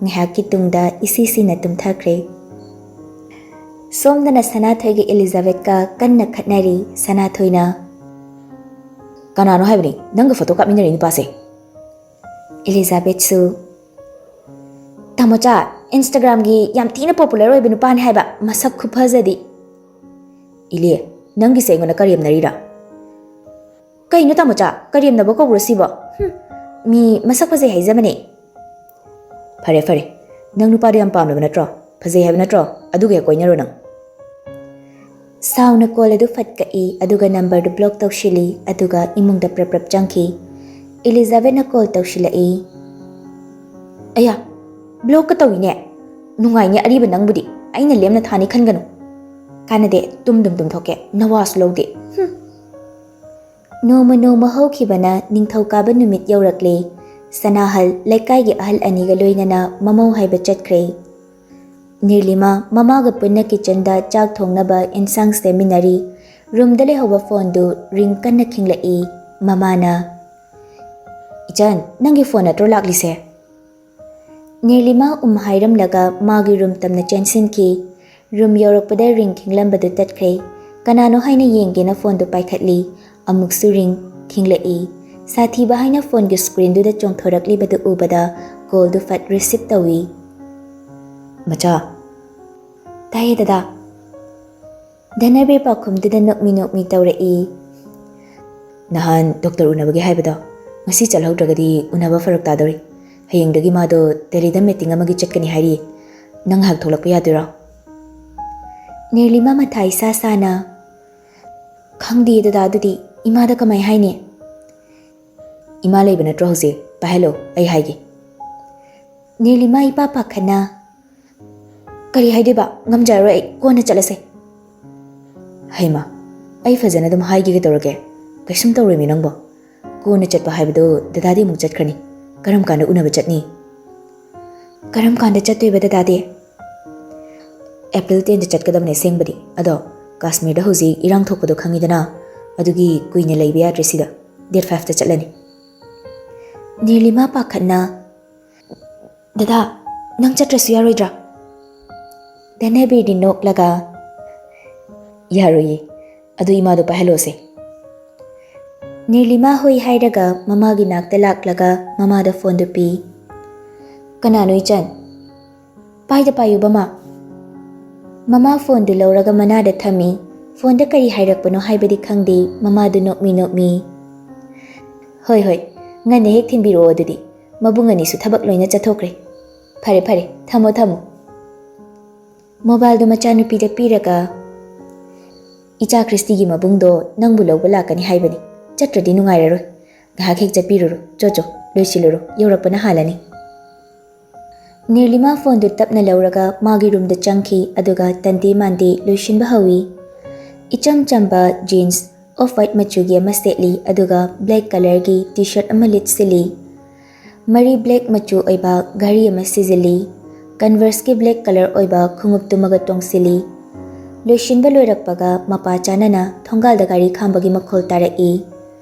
ꯉꯥꯏꯍꯥꯛꯀꯤ ꯇꯨꯡꯗ ꯏꯁꯤ ꯁꯤꯅ ꯇꯨꯝꯊꯈ꯭ꯔꯦ꯫ ꯁꯣꯝꯗꯅ ꯁꯅꯥꯊꯣꯏꯒ ꯏꯂꯤꯖꯥꯕꯦꯠꯀ ꯀꯟꯅ ꯈꯠꯅꯔꯤ꯫ ꯁꯅꯥꯊꯣꯏꯅ, "ꯀꯅꯥꯅꯣ ꯍꯥꯏꯕꯅꯤ ꯅꯪꯒ ꯐꯣꯇꯣ ꯀꯥꯞꯃꯤꯟꯅꯔꯤ ꯅꯨꯄꯥꯁꯦ?" ꯏꯂꯤꯖꯥꯕꯦꯠꯁꯨ, "ꯇꯥꯃꯣꯆꯥ, ꯏꯟꯁꯇꯥꯒ꯭ꯔꯥꯝꯒꯤ ꯌꯥꯝ ꯊꯤꯅ ꯄꯣꯄꯨꯂꯔ ꯑꯣꯏꯕ ꯅꯨꯄꯥꯅꯤ ꯍꯥꯏꯕ, ꯃꯁꯛ ꯈꯨꯐꯖꯗꯤ꯫" "ꯏꯂꯦ, ꯅꯪꯒꯤꯁꯦ ꯑꯩꯉꯣꯟꯗ ꯀꯔꯦꯝꯅꯔꯤꯔꯥ?" "ꯀꯩꯅꯣ ꯇꯥꯃꯣꯆꯥ, ꯀꯔꯦꯝꯅꯕ ꯀꯧꯕ꯭ꯔꯣ ꯁꯤꯕꯣ? ꯍꯨꯝ, ꯃꯤ ꯃꯁꯛ ꯐꯖꯩ ꯍꯥꯏꯖꯕꯅꯦ꯫" "ꯐꯔꯦ ꯐꯔꯦ, ꯅꯪ ꯅꯨꯄꯥꯗꯣ ꯌꯥꯝ ꯄꯥꯝꯂꯕ ꯅꯠꯇ꯭ꯔꯣ? ꯐꯖꯩ ꯍꯥꯏꯕ ꯅꯠꯇ꯭ꯔꯣ? ꯑꯗꯨꯒ ꯍꯦꯛ ꯀꯣꯏꯅꯔꯣ ꯅꯪ꯫" ꯁꯥꯎꯅ ꯀꯣꯜ ꯑꯗꯨ ꯐꯠ ꯀꯛꯏ, ꯑꯗꯨꯒ ꯅꯝꯕꯔꯗꯨ ꯕ꯭ꯂꯣꯛ ꯇꯧꯁꯤꯜꯂꯤ, ꯑꯗꯨꯒ ꯏꯃꯨꯡꯗ ꯄ꯭ꯔꯞ ꯄ꯭ꯔꯞ ꯆꯪꯈꯤ꯫ ꯏꯂꯤꯖꯥꯕꯦꯠꯅ ꯀꯣꯜ ꯇꯧꯁꯤꯜꯂꯛꯏ꯫ "ꯑꯌꯥ, ꯕ꯭ꯂꯣꯛꯀ ꯇꯧꯏꯅꯦ꯫ ꯅꯨꯡꯉꯥꯏꯅꯦ ꯑꯔꯤꯕ ꯅꯪꯕꯨꯗꯤ, ꯑꯩꯅ ꯂꯦꯝꯅ ꯊꯥꯅꯤ ꯈꯟꯒꯅꯨ꯫ ꯀꯥꯟꯅꯗꯦ, ꯇꯨꯝꯗꯨꯝ ꯇꯨꯝꯊꯣꯛꯀꯦ, ꯅꯋꯥꯁꯨ ꯂꯧꯗꯦ꯫ ꯍꯨꯝ꯫" ꯅꯣꯡꯃ ꯅꯣꯡꯃ ꯍꯧꯈꯤꯕꯅ ꯅꯤꯡꯊꯧꯀꯥꯕ ꯅꯨꯃꯤꯠ ꯌꯧꯔꯛꯂꯦ꯫ ꯁꯅꯥꯍꯜ ꯂꯩꯀꯥꯏꯒꯤ ꯑꯍꯜ ꯑꯅꯤꯒ ꯂꯣꯏꯅꯅ ꯃꯃꯧ ꯍꯥꯏꯕ ꯆꯠꯈ꯭ꯔꯦ꯫ ꯅꯤꯔꯂꯤꯃꯥ ꯃꯃꯥꯒ ꯄꯨꯟꯅ ꯀꯤꯆꯟꯗ ꯆꯥꯛ ꯊꯣꯡꯅꯕ ꯏꯟꯁꯥꯡ ꯁꯦꯝꯃꯤꯟꯅꯔꯤ꯫ ꯔꯨꯝꯗ ꯂꯩꯍꯧꯕ ꯐꯣꯟꯗꯨ ꯔꯤꯡ ꯀꯟꯅ ꯈꯤꯡꯂꯛꯏ꯫ ꯃꯃꯥꯅ, "ꯏꯆꯟ, ꯅꯪꯒꯤ ꯐꯣꯟ ꯅꯠꯇ꯭ꯔꯣ ꯂꯥꯛꯂꯤꯁꯦ?" ꯅꯤꯔꯂꯤꯃꯥ ꯎꯝ ꯍꯥꯏꯔꯝꯂꯒ ꯃꯥꯒꯤ ꯔꯨꯝ ꯇꯝꯅ ꯆꯦꯟꯁꯤꯟꯈꯤ꯫ ꯔꯨꯝ ꯌꯧꯔꯛꯄꯗ ꯔꯤꯡ ꯈꯤꯡꯂꯝꯕꯗꯨ ꯇꯠꯈ꯭ꯔꯦ꯫ ꯀꯅꯥꯅꯣ ꯍꯥꯏꯅ ꯌꯦꯡꯒꯦꯅ ꯐꯣꯟꯗꯨ ꯄꯥꯏꯈꯠꯂꯤ꯫ ꯑꯃꯨꯛꯁꯨ ꯔꯤꯡ ꯈꯤꯡꯂꯛꯏ꯫ ꯁꯥꯊꯤꯕ ꯍꯥꯏꯅ ꯐꯣꯟꯒꯤ ꯁ꯭ꯀ꯭ꯔꯤꯟꯗꯨꯗ ꯆꯣꯡꯊꯣꯔꯛꯂꯤꯕꯗꯨ ꯎꯕꯗ ꯀꯣꯜꯗꯨ ꯐꯠ ꯔꯤꯁꯤꯞ ꯇꯧꯏ꯫ "ꯃꯆꯥ꯫" "ꯇꯥꯏꯌꯦ ꯗꯗꯥ꯫" ꯙꯅꯕꯤꯔ ꯄꯥꯎꯈꯨꯝꯗꯨꯗ ꯅꯣꯛꯃꯤ ꯅꯣꯛꯃꯤ ꯇꯧꯔꯛꯏ꯫ "ꯅꯍꯥꯟ ꯗꯣꯛꯇꯔ ꯎꯅꯕꯒꯤ ꯍꯥꯏꯕꯗꯣ, ꯉꯁꯤ ꯆꯠꯍꯧꯗ꯭ꯔꯒꯗꯤ ꯎꯅꯕ ꯐꯔꯛ ꯇꯥꯗꯧꯔꯤ꯫ ꯍꯌꯦꯡꯗꯒꯤ ꯃꯥꯗꯣ ꯗꯦꯜꯂꯤꯗ ꯃꯤꯇꯤꯡ ꯑꯃꯒꯤ ꯆꯠꯀꯅꯤ ꯍꯥꯏꯔꯤ꯫ ꯅꯪ ꯉꯥꯏꯍꯥꯛ ꯊꯣꯛꯂꯛꯄ ꯌꯥꯗꯣꯏꯔꯣ?" ꯅꯤꯔꯂꯤꯃꯥ ꯃꯊꯥ ꯏꯁꯥ ꯁꯥꯅ, "ꯈꯪꯗꯦ ꯗꯗꯥ, ꯑꯗꯨꯗꯤ ꯏꯃꯥꯗ ꯀꯃꯥꯏ ꯍꯥꯏꯅꯤ?" "ꯏꯃꯥ ꯂꯩꯕ ꯅꯠꯇ꯭ꯔꯣ ꯍꯧꯖꯤꯛ? ꯄꯥꯏꯍꯜꯂꯣ, ꯑꯩ ꯍꯥꯏꯒꯦ꯫" ꯅꯤꯔꯂꯤꯃꯥ ꯏꯄꯥ ꯄꯥꯈꯠꯅ, "ꯀꯔꯤ ꯍꯥꯏꯗꯣꯏꯕ? ꯉꯝꯖꯔꯔꯣꯏ ꯑꯩ, ꯀꯣꯟꯅ ꯆꯠꯂꯁꯦ꯫" "ꯍꯩꯃꯥ, ꯑꯩ ꯐꯖꯅ ꯑꯗꯨꯝ ꯍꯥꯏꯒꯦ ꯀꯩꯗꯧꯔꯒꯦ? ꯀꯩꯁꯨꯝ ꯇꯧꯔꯣꯏꯃꯤ ꯅꯪꯕꯣ꯫ ꯀꯣꯟꯅ ꯆꯠꯄ ꯍꯥꯏꯕꯗꯣ ꯗꯗꯥꯗꯤ ꯑꯃꯨꯛ ꯆꯠꯈ꯭ꯔꯅꯤ꯫ ꯀꯔꯝ ꯀꯥꯟꯗ ꯎꯅꯕ ꯆꯠꯅꯤ?" "ꯀꯔꯝ ꯀꯥꯟꯗ ꯆꯠꯇꯣꯏꯕ ꯗꯗꯥꯗꯤ?" "ꯑꯦꯄ꯭ꯔꯤꯜ ꯇꯦꯟꯗ ꯆꯠꯀꯗꯕꯅꯦ ꯑꯁꯦꯡꯕꯗꯤ, ꯑꯗꯣ ꯀꯥꯁꯃꯤꯔꯗ ꯍꯧꯖꯤꯛ ꯏꯔꯥꯡ ꯊꯣꯛꯄꯗꯣ ꯈꯪꯉꯤꯗꯅ, ꯑꯗꯨꯒꯤ ꯀꯨꯏꯅ ꯂꯩꯕ ꯌꯥꯗ꯭ꯔꯦ ꯁꯤꯗ꯫ ꯗꯦꯠ ꯐꯥꯏꯚꯇ ꯆꯠꯂꯅꯤ꯫" ꯅꯤꯔꯂꯤꯃꯥ ꯄꯥꯈꯠꯅ, "ꯗꯗꯥ, "ꯅꯪ ꯆꯠꯇ꯭ꯔꯁꯨ ꯌꯥꯔꯣꯏꯗ꯭ꯔꯥ?" ꯙꯅꯕꯤꯔꯗꯤ ꯅꯣꯛꯂꯒ, "ꯌꯥꯔꯣꯏꯌꯦ, ꯑꯗꯨ ꯏꯃꯥꯗꯣ ꯄꯥꯏꯍꯜꯂꯣꯁꯦ꯫" ꯅꯤꯔꯂꯤꯃꯥ ꯍꯣꯏ ꯍꯥꯏꯔꯒ ꯃꯃꯥꯒꯤ ꯅꯥꯛꯇ ꯂꯥꯛꯂꯒ ꯃꯃꯥꯗ ꯐꯣꯟꯗꯨ ꯄꯤ꯫ "ꯀꯅꯥꯅꯣ ꯏꯆꯟ?" "ꯄꯥꯏꯗ ꯄꯥꯏꯌꯨꯕ ꯃꯥ꯫" ꯃꯃꯥ ꯐꯣꯟꯗꯨ ꯂꯧꯔꯒ ꯃꯅꯥꯗ ꯊꯝꯃꯤ꯫ ꯐꯣꯟꯗ ꯀꯔꯤ ꯍꯥꯏꯔꯛꯄꯅꯣ ꯍꯥꯏꯕꯗꯤ ꯈꯪꯗꯦ, ꯃꯃꯥꯗꯨ ꯅꯣꯛꯃꯤ ꯅꯣꯛꯃꯤ꯫ "ꯍꯣꯏ ꯍꯣꯏ, ꯉꯟꯅ ꯍꯦꯛ ꯊꯤꯟꯕꯤꯔꯛꯑꯣ ꯑꯗꯨꯗꯤ꯫ ꯃꯕꯨꯡ ꯑꯅꯤꯁꯨ ꯊꯕꯛ ꯂꯣꯏꯅ ꯆꯠꯊꯣꯛꯈ꯭ꯔꯦ꯫ ꯐꯔꯦ ꯐꯔꯦ, ꯊꯝꯃꯣ ꯊꯝꯃꯣ꯫" ꯃꯣꯕꯥꯏꯜꯗꯨ ꯃꯆꯥꯅꯨꯄꯤꯗ ꯄꯤꯔꯒ, "ꯏꯆꯥ ꯈ꯭ꯔꯤꯁꯇꯤꯒꯤ ꯃꯕꯨꯡꯗꯣ ꯅꯪꯕꯨ ꯂꯧꯕ ꯂꯥꯛꯀꯅꯤ ꯍꯥꯏꯕꯅꯤ꯫ ꯆꯠꯇ꯭ꯔꯗꯤ ꯅꯨꯡꯉꯥꯏꯔꯔꯣꯏ꯫ ꯉꯥꯏꯍꯥꯛ ꯍꯦꯛ ꯆꯠꯄꯤꯔꯨꯔꯣ꯫ ꯆꯣ ꯆꯣ, ꯂꯣꯏꯁꯤꯜꯂꯨꯔꯣ, ꯌꯧꯔꯛꯄꯅ ꯍꯥꯜꯂꯅꯤ꯫" ꯅꯤꯔꯂꯤꯃꯥ ꯐꯣꯟꯗꯨ ꯇꯞꯅ ꯂꯧꯔꯒ ꯃꯥꯒꯤ ꯔꯨꯝꯗ ꯆꯪꯈꯤ, ꯑꯗꯨꯒ ꯇꯟꯗꯦ ꯃꯥꯟꯗꯦ ꯂꯣꯏꯁꯤꯟꯕ ꯍꯧꯏ꯫ ꯏꯆꯝ ꯆꯝꯕ ꯖꯤꯟꯁ ꯑꯣꯐ ꯋꯥꯏꯠ ꯃꯆꯨꯒꯤ ꯑꯃ ꯁꯦꯠꯂꯤ, ꯑꯗꯨꯒ ꯕ꯭ꯂꯦꯛ ꯀꯂꯔꯒꯤ ꯇꯤ ꯁꯔꯠ ꯑꯃ ꯂꯤꯠꯁꯤꯜꯂꯤ꯫ ꯃꯔꯤ ꯕ꯭ꯂꯦꯛ ꯃꯆꯨ ꯑꯣꯏꯕ ꯘꯔꯤ ꯑꯃ ꯁꯤꯖꯤꯜꯂꯤ꯫ ꯀꯟꯚꯔꯁꯀꯤ ꯕ꯭ꯂꯦꯛ ꯀꯂꯔ ꯑꯣꯏꯕ ꯈꯣꯡꯎꯞꯇꯨꯃꯒ ꯇꯣꯡꯁꯤꯜꯂꯤ꯫ ꯂꯣꯏꯁꯤꯟꯕ ꯂꯣꯏꯔꯛꯄꯒ ꯃꯄꯥ ꯆꯥꯅꯅ ꯊꯣꯡꯒꯥꯜꯗ ꯒꯥꯔꯤ ꯈꯥꯝꯕꯒꯤ ꯃꯈꯣꯜ ꯇꯥꯔꯛꯏ꯫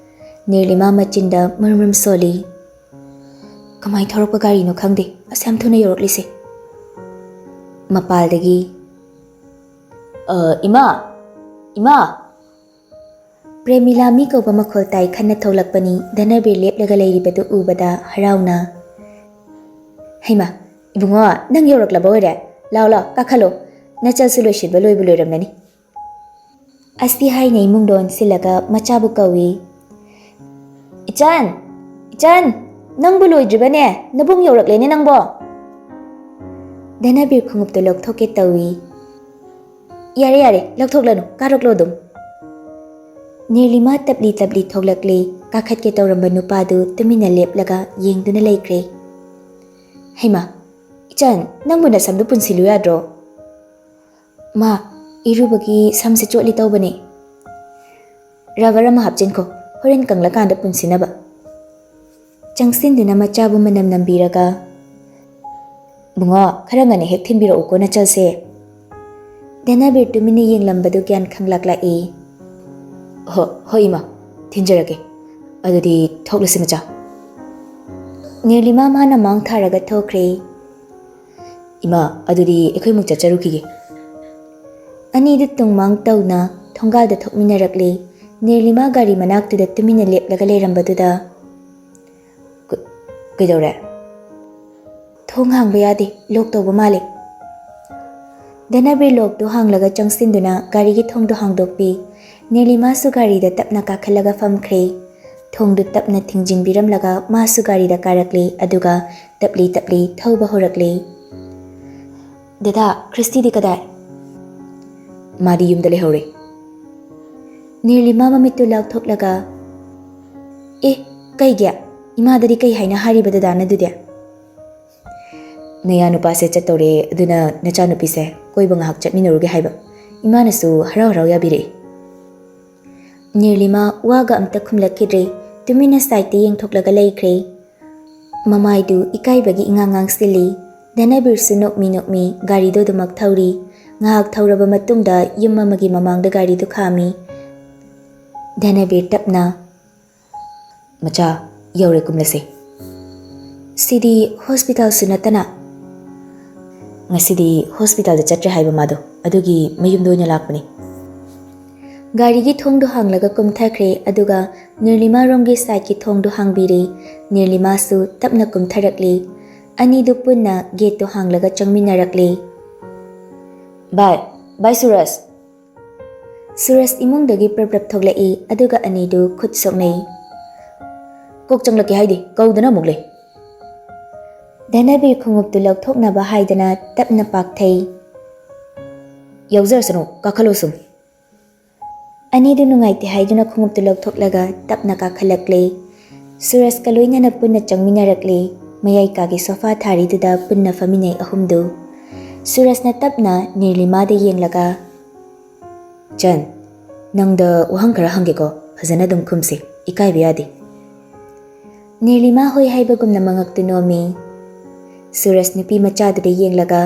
ꯅꯤꯔꯂꯤꯃꯥ ꯃꯆꯤꯟꯗ ꯃꯔꯨꯝ ꯃꯔꯨꯝ ꯁꯣꯜꯂꯤ꯫ "ꯀꯃꯥꯏ ꯊꯧꯔꯛꯄ ꯒꯥꯔꯤꯅꯣ ꯈꯪꯗꯦ, ꯑꯁ ꯌꯥꯝ ꯊꯨꯅ ꯌꯧꯔꯛꯂꯤꯁꯦ꯫" ꯃꯄꯥꯜꯗꯒꯤ, "ꯑ, ꯏꯃꯥ! ꯏꯃꯥ!" ꯄ꯭ꯔꯦꯃꯤꯂꯥ ꯃꯤ ꯀꯧꯕ ꯃꯈꯣꯜ ꯇꯥꯏ ꯈꯟꯅ ꯊꯣꯛꯂꯛꯄꯅꯤ꯫ ꯙꯅꯕꯤꯔ ꯂꯦꯞꯂꯒ ꯂꯩꯔꯤꯕꯗꯨ ꯎꯕꯗ ꯍꯔꯥꯎꯅ, "ꯍꯩꯃꯥ, ꯏꯕꯨꯡꯉꯣ, ꯅꯪ ꯌꯧꯔꯛꯂꯕ ꯑꯣꯏꯔꯦ? ꯂꯥꯎ ꯂꯥꯎ, ꯀꯥꯈꯠꯂꯣ꯫ ꯅꯆꯜꯁꯨ ꯂꯣꯏꯁꯤꯟꯕ ꯂꯣꯏꯕꯨ ꯂꯣꯏꯔꯝꯂꯅꯤ꯫" ꯑꯁꯤ ꯍꯥꯏꯅ ꯏꯃꯨꯡꯗ ꯑꯣꯟꯁꯤꯜꯂꯒ ꯃꯆꯥꯕꯨ ꯀꯧꯏ꯫ "ꯏꯆꯟ! ꯏꯆꯟ! ꯅꯪꯕꯨ ꯂꯣꯏꯗ꯭ꯔꯤꯕꯅꯦ? ꯅꯕꯨꯡ ꯌꯧꯔꯛꯂꯦꯅꯦ ꯅꯪꯕꯣ!" ꯙꯅꯕꯤꯔ ꯈꯣꯡꯎꯞꯇꯨ ꯂꯧꯊꯣꯛꯀꯦ ꯇꯧꯏ꯫ "ꯌꯥꯔꯦ, ꯌꯥꯔꯦ, ꯂꯧꯊꯣꯛꯂꯅꯨ, ꯀꯥꯔꯛꯂꯣ ꯑꯗꯨꯝ꯫" ꯅꯤꯔꯂꯤꯃꯥ ꯇꯞꯂꯤ ꯇꯞꯂꯤ ꯊꯣꯛꯂꯛꯂꯦ꯫ ꯀꯥꯈꯠꯀꯦ ꯇꯧꯔꯝꯕ ꯅꯨꯄꯥꯗꯨ ꯇꯨꯃꯤꯟꯅ ꯂꯦꯞꯂꯒ ꯌꯦꯡꯗꯨꯅ ꯂꯩꯈ꯭ꯔꯦ꯫ "ꯍꯩꯃꯥ, ꯏꯆꯟ, ꯅꯪꯕꯨ ꯅꯁꯝꯗꯨ ꯄꯨꯟꯁꯤꯜꯂꯨ ꯌꯥꯗ꯭ꯔꯣ?" "ꯃꯥ, ꯏꯔꯨꯕꯒꯤ ꯁꯝꯁꯦ ꯆꯣꯠꯂꯤ ꯇꯧꯕꯅꯦ꯫" "ꯔꯕꯔ ꯑꯃ ꯍꯥꯞꯆꯤꯟꯈꯣ, ꯍꯣꯔꯦꯟ ꯀꯪꯂꯀꯥꯟꯗ ꯄꯨꯟꯁꯤꯟꯅꯕ꯫" ꯆꯪꯁꯤꯟꯗꯨꯅ ꯃꯆꯥꯕꯨ ꯃꯅꯝ ꯅꯝꯕꯤꯔꯒ, "ꯕꯨꯡꯉꯣ, ꯈꯔ ꯉꯟꯅ ꯍꯦꯛ ꯊꯤꯟꯕꯤꯔꯛꯎꯀꯣ ꯅꯆꯜꯁꯦ꯫" ꯙꯅꯕꯤꯔ ꯇꯨꯃꯤꯟꯅ ꯌꯦꯡꯂꯝꯕꯗꯨ ꯒ꯭ꯌꯥꯟ ꯈꯪꯂꯛꯂꯛꯏ꯫ "ꯍꯣ, ꯍꯣꯏ ꯏꯃꯥ, ꯊꯤꯟꯖꯔꯒꯦ꯫ ꯑꯗꯨꯗꯤ ꯊꯣꯛꯂꯁꯤ ꯃꯆꯥ꯫" ꯅꯤꯔꯂꯤꯃꯥ ꯃꯥꯅ ꯃꯥꯡ ꯊꯥꯔꯒ ꯊꯣꯛꯈ꯭ꯔꯦ꯫ "ꯏꯃꯥ, ꯑꯗꯨꯗꯤ ꯑꯩꯈꯣꯏꯃꯨꯛ ꯆꯠꯆꯔꯨꯈꯤꯒꯦ꯫" ꯑꯅꯤꯗꯨ ꯇꯨꯡꯃꯥꯡ ꯇꯧꯅ ꯊꯣꯡꯒꯥꯜꯗ ꯊꯣꯛꯃꯤꯟꯅꯔꯛꯂꯤ꯫ ꯅꯤꯔꯂꯤꯃꯥ ꯒꯥꯔꯤ ꯃꯅꯥꯛꯇꯨꯗ ꯇꯨꯃꯤꯟꯅ ꯂꯦꯞꯂꯒ ꯂꯩꯔꯝꯕꯗꯨꯗ, "ꯀ-, ꯀꯩꯗꯧꯔꯦ?" "ꯊꯣꯡ ꯍꯥꯡꯕ ꯌꯥꯗꯦ, ꯂꯣꯛ ꯇꯧꯕ ꯃꯥꯜꯂꯦ꯫" ꯙꯅꯕꯤꯔ ꯂꯣꯛꯇꯨ ꯍꯥꯡꯂꯒ ꯆꯪꯁꯤꯟꯗꯨꯅ ꯒꯥꯔꯤꯒꯤ ꯊꯣꯡꯗꯨ ꯍꯥꯡꯗꯣꯛꯄꯤ꯫ ꯅꯤꯔꯂꯤꯃꯥꯁꯨ ꯒꯥꯔꯤꯗ ꯇꯞꯅ ꯀꯥꯈꯠꯂꯒ ꯐꯝꯈ꯭ꯔꯦ꯫ ꯊꯣꯡꯗꯨ ꯇꯞꯅ ꯊꯤꯡꯖꯤꯟꯕꯤꯔꯝꯂꯒ ꯃꯥꯁꯨ ꯒꯥꯔꯤꯗ ꯀꯥꯔꯛꯂꯦ, ꯑꯗꯨꯒ ꯇꯞꯂꯤ ꯇꯞꯂꯤ ꯊꯧꯕ ꯍꯧꯔꯛꯂꯦ꯫ "ꯗꯗꯥ, ꯈ꯭ꯔꯤꯁꯇꯤꯗꯤ ꯀꯗꯥꯏ?" "ꯃꯥꯗꯤ ꯌꯨꯝꯗ ꯂꯩꯍꯧꯔꯦ꯫" ꯅꯤꯔꯂꯤꯃꯥ ꯃꯃꯤꯠꯇꯨ ꯂꯥꯎꯊꯣꯛꯂꯒ, "ꯑꯦ, ꯀꯩꯒꯤ? ꯏꯃꯥꯗꯗꯤ ꯀꯩ ꯍꯥꯏꯅ ꯍꯥꯏꯔꯤꯕ ꯗꯗꯥꯅ ꯑꯗꯨꯗꯤ?" "ꯅꯌꯥ ꯅꯨꯄꯥꯁꯦ ꯆꯠꯇꯧꯔꯦ, ꯑꯗꯨꯅ ꯅꯆꯥꯅꯨꯄꯤꯁꯦ ꯀꯣꯏꯕ ꯉꯥꯏꯍꯥꯛ ꯆꯠꯃꯤꯟꯅꯔꯨꯒꯦ ꯍꯥꯏꯕ, ꯏꯃꯥꯅꯁꯨ ꯍꯔꯥꯎ ꯍꯔꯥꯎ ꯌꯥꯕꯤꯔꯛꯏ꯫" ꯅꯤꯔꯂꯤꯃꯥ ꯋꯥꯒ ꯑꯝꯇ ꯈꯨꯝꯂꯛꯈꯤꯗ꯭ꯔꯦ꯫ ꯇꯨꯃꯤꯟꯅ ꯁꯥꯏꯠꯇ ꯌꯦꯡꯊꯣꯛꯂꯒ ꯂꯩꯈ꯭ꯔꯦ꯫ ꯃꯃꯥꯏꯗꯨ ꯏꯀꯥꯏꯕꯒꯤ ꯏꯉꯥꯡ ꯉꯥꯡꯁꯤꯜꯂꯤ꯫ ꯙꯅꯕꯤꯔꯁꯨ ꯅꯣꯛꯃꯤ ꯅꯣꯛꯃꯤ ꯒꯥꯔꯤꯗꯨ ꯑꯗꯨꯃꯛ ꯊꯧꯔꯤ꯫ ꯉꯥꯏꯍꯥꯛ ꯊꯧꯔꯕ ꯃꯇꯨꯡꯗ ꯌꯨꯝ ꯑꯃꯒꯤ ꯃꯃꯥꯡꯗ ꯒꯥꯔꯤꯗꯨ ꯈꯥꯝꯃꯤ꯫ ꯙꯅꯕꯤꯔ ꯇꯞꯅ, "ꯃꯆꯥ, ꯌꯧꯔꯦ, ꯀꯨꯝꯂꯁꯦ꯫" "ꯁꯤꯗꯤ ꯍꯣꯁꯄꯤꯇꯥꯜꯁꯨ ꯅꯠꯇꯅ꯫" "ꯉꯁꯤꯗꯤ ꯍꯣꯁꯄꯤꯇꯥꯜꯗ ꯆꯠꯇ꯭ꯔꯦ ꯍꯥꯏꯕ ꯃꯥꯗꯣ, ꯑꯗꯨꯒꯤ ꯃꯌꯨꯝꯗ ꯑꯣꯏꯅ ꯂꯥꯛꯄꯅꯤ꯫" ꯒꯥꯔꯤꯒꯤ ꯊꯣꯡꯗꯨ ꯍꯥꯡꯂꯒ ꯀꯨꯝꯊꯈ꯭ꯔꯦ, ꯑꯗꯨꯒ ꯅꯤꯔꯂꯤꯃꯥꯔꯣꯝꯒꯤ ꯁꯥꯏꯠꯀꯤ ꯊꯣꯡꯗꯨ ꯍꯥꯡꯕꯤꯔꯦ꯫ ꯅꯤꯔꯂꯤꯃꯥꯁꯨ ꯇꯞꯅ ꯀꯨꯝꯊꯔꯛꯂꯤ꯫ ꯑꯅꯤꯗꯨ ꯄꯨꯟꯅ ꯒꯦꯠꯇꯨ ꯍꯥꯡꯂꯒ ꯆꯪꯃꯤꯟꯅꯔꯛꯂꯤ꯫ "ꯕꯥꯏ, ꯕꯥꯏ ꯁꯨꯔꯖ!" ꯁꯨꯔꯖ ꯏꯃꯨꯡꯗꯒꯤ ꯄ꯭ꯔꯞ ꯄ꯭ꯔꯞ ꯊꯣꯛꯂꯛꯏ, ꯑꯗꯨꯒ ꯑꯅꯤꯗꯨ ꯈꯨꯠ ꯁꯣꯛꯅꯩ꯫ "ꯀꯣꯛ ꯆꯪꯂꯛꯀꯦ ꯍꯥꯏꯗꯦ, ꯀꯧꯗꯅ ꯑꯃꯨꯛ ꯂꯩ꯫" ꯙꯅꯕꯤꯔ ꯈꯣꯡꯎꯞꯇꯨ ꯂꯧꯊꯣꯛꯅꯕ ꯍꯥꯏꯗꯅ ꯇꯞꯅ ꯄꯥꯛꯊꯩ꯫ "ꯌꯥꯎꯖꯔꯁꯅꯨ, ꯀꯥꯈꯠꯂꯣ ꯁꯨꯝ꯫" ꯑꯅꯤꯗꯨ ꯅꯨꯡꯉꯥꯏꯇꯦ ꯍꯥꯏꯗꯨꯅ ꯈꯣꯡꯎꯞꯇꯨ ꯂꯧꯊꯣꯛꯂꯒ ꯇꯞꯅ ꯀꯥꯈꯠꯂꯛꯂꯦ꯫ ꯁꯨꯔꯖꯀ ꯂꯣꯏꯅꯅ ꯄꯨꯟꯅ ꯆꯪꯃꯤꯟꯅꯔꯛꯂꯦ꯫ ꯃꯌꯥꯏ ꯀꯥꯒꯤ ꯁꯣꯐꯥ ꯊꯥꯔꯤꯗꯨꯗ ꯄꯨꯟꯅ ꯐꯝꯃꯤꯟꯅꯩ ꯑꯍꯨꯝꯗꯨ꯫ ꯁꯨꯔꯖꯅ ꯇꯞꯅ ꯅꯤꯔꯂꯤꯃꯥꯗ ꯌꯦꯡꯂꯒ, "ꯏꯆꯟ, ꯅꯪꯗ ꯋꯥꯍꯪ ꯈꯔ ꯍꯪꯒꯦꯀꯣ, ꯐꯖꯅ ꯑꯗꯨꯝ ꯈꯨꯝꯁꯤ, ꯏꯀꯥꯏꯕ ꯌꯥꯗꯦ꯫" ꯅꯤꯔꯂꯤꯃꯥ ꯍꯣꯏ ꯍꯥꯏꯕꯒꯨꯝꯅ ꯃꯉꯛꯇꯨ ꯅꯣꯝꯃꯤ꯫ ꯁꯨꯔꯖ ꯅꯨꯄꯤ ꯃꯆꯥꯗꯨꯗ ꯌꯦꯡꯂꯒ,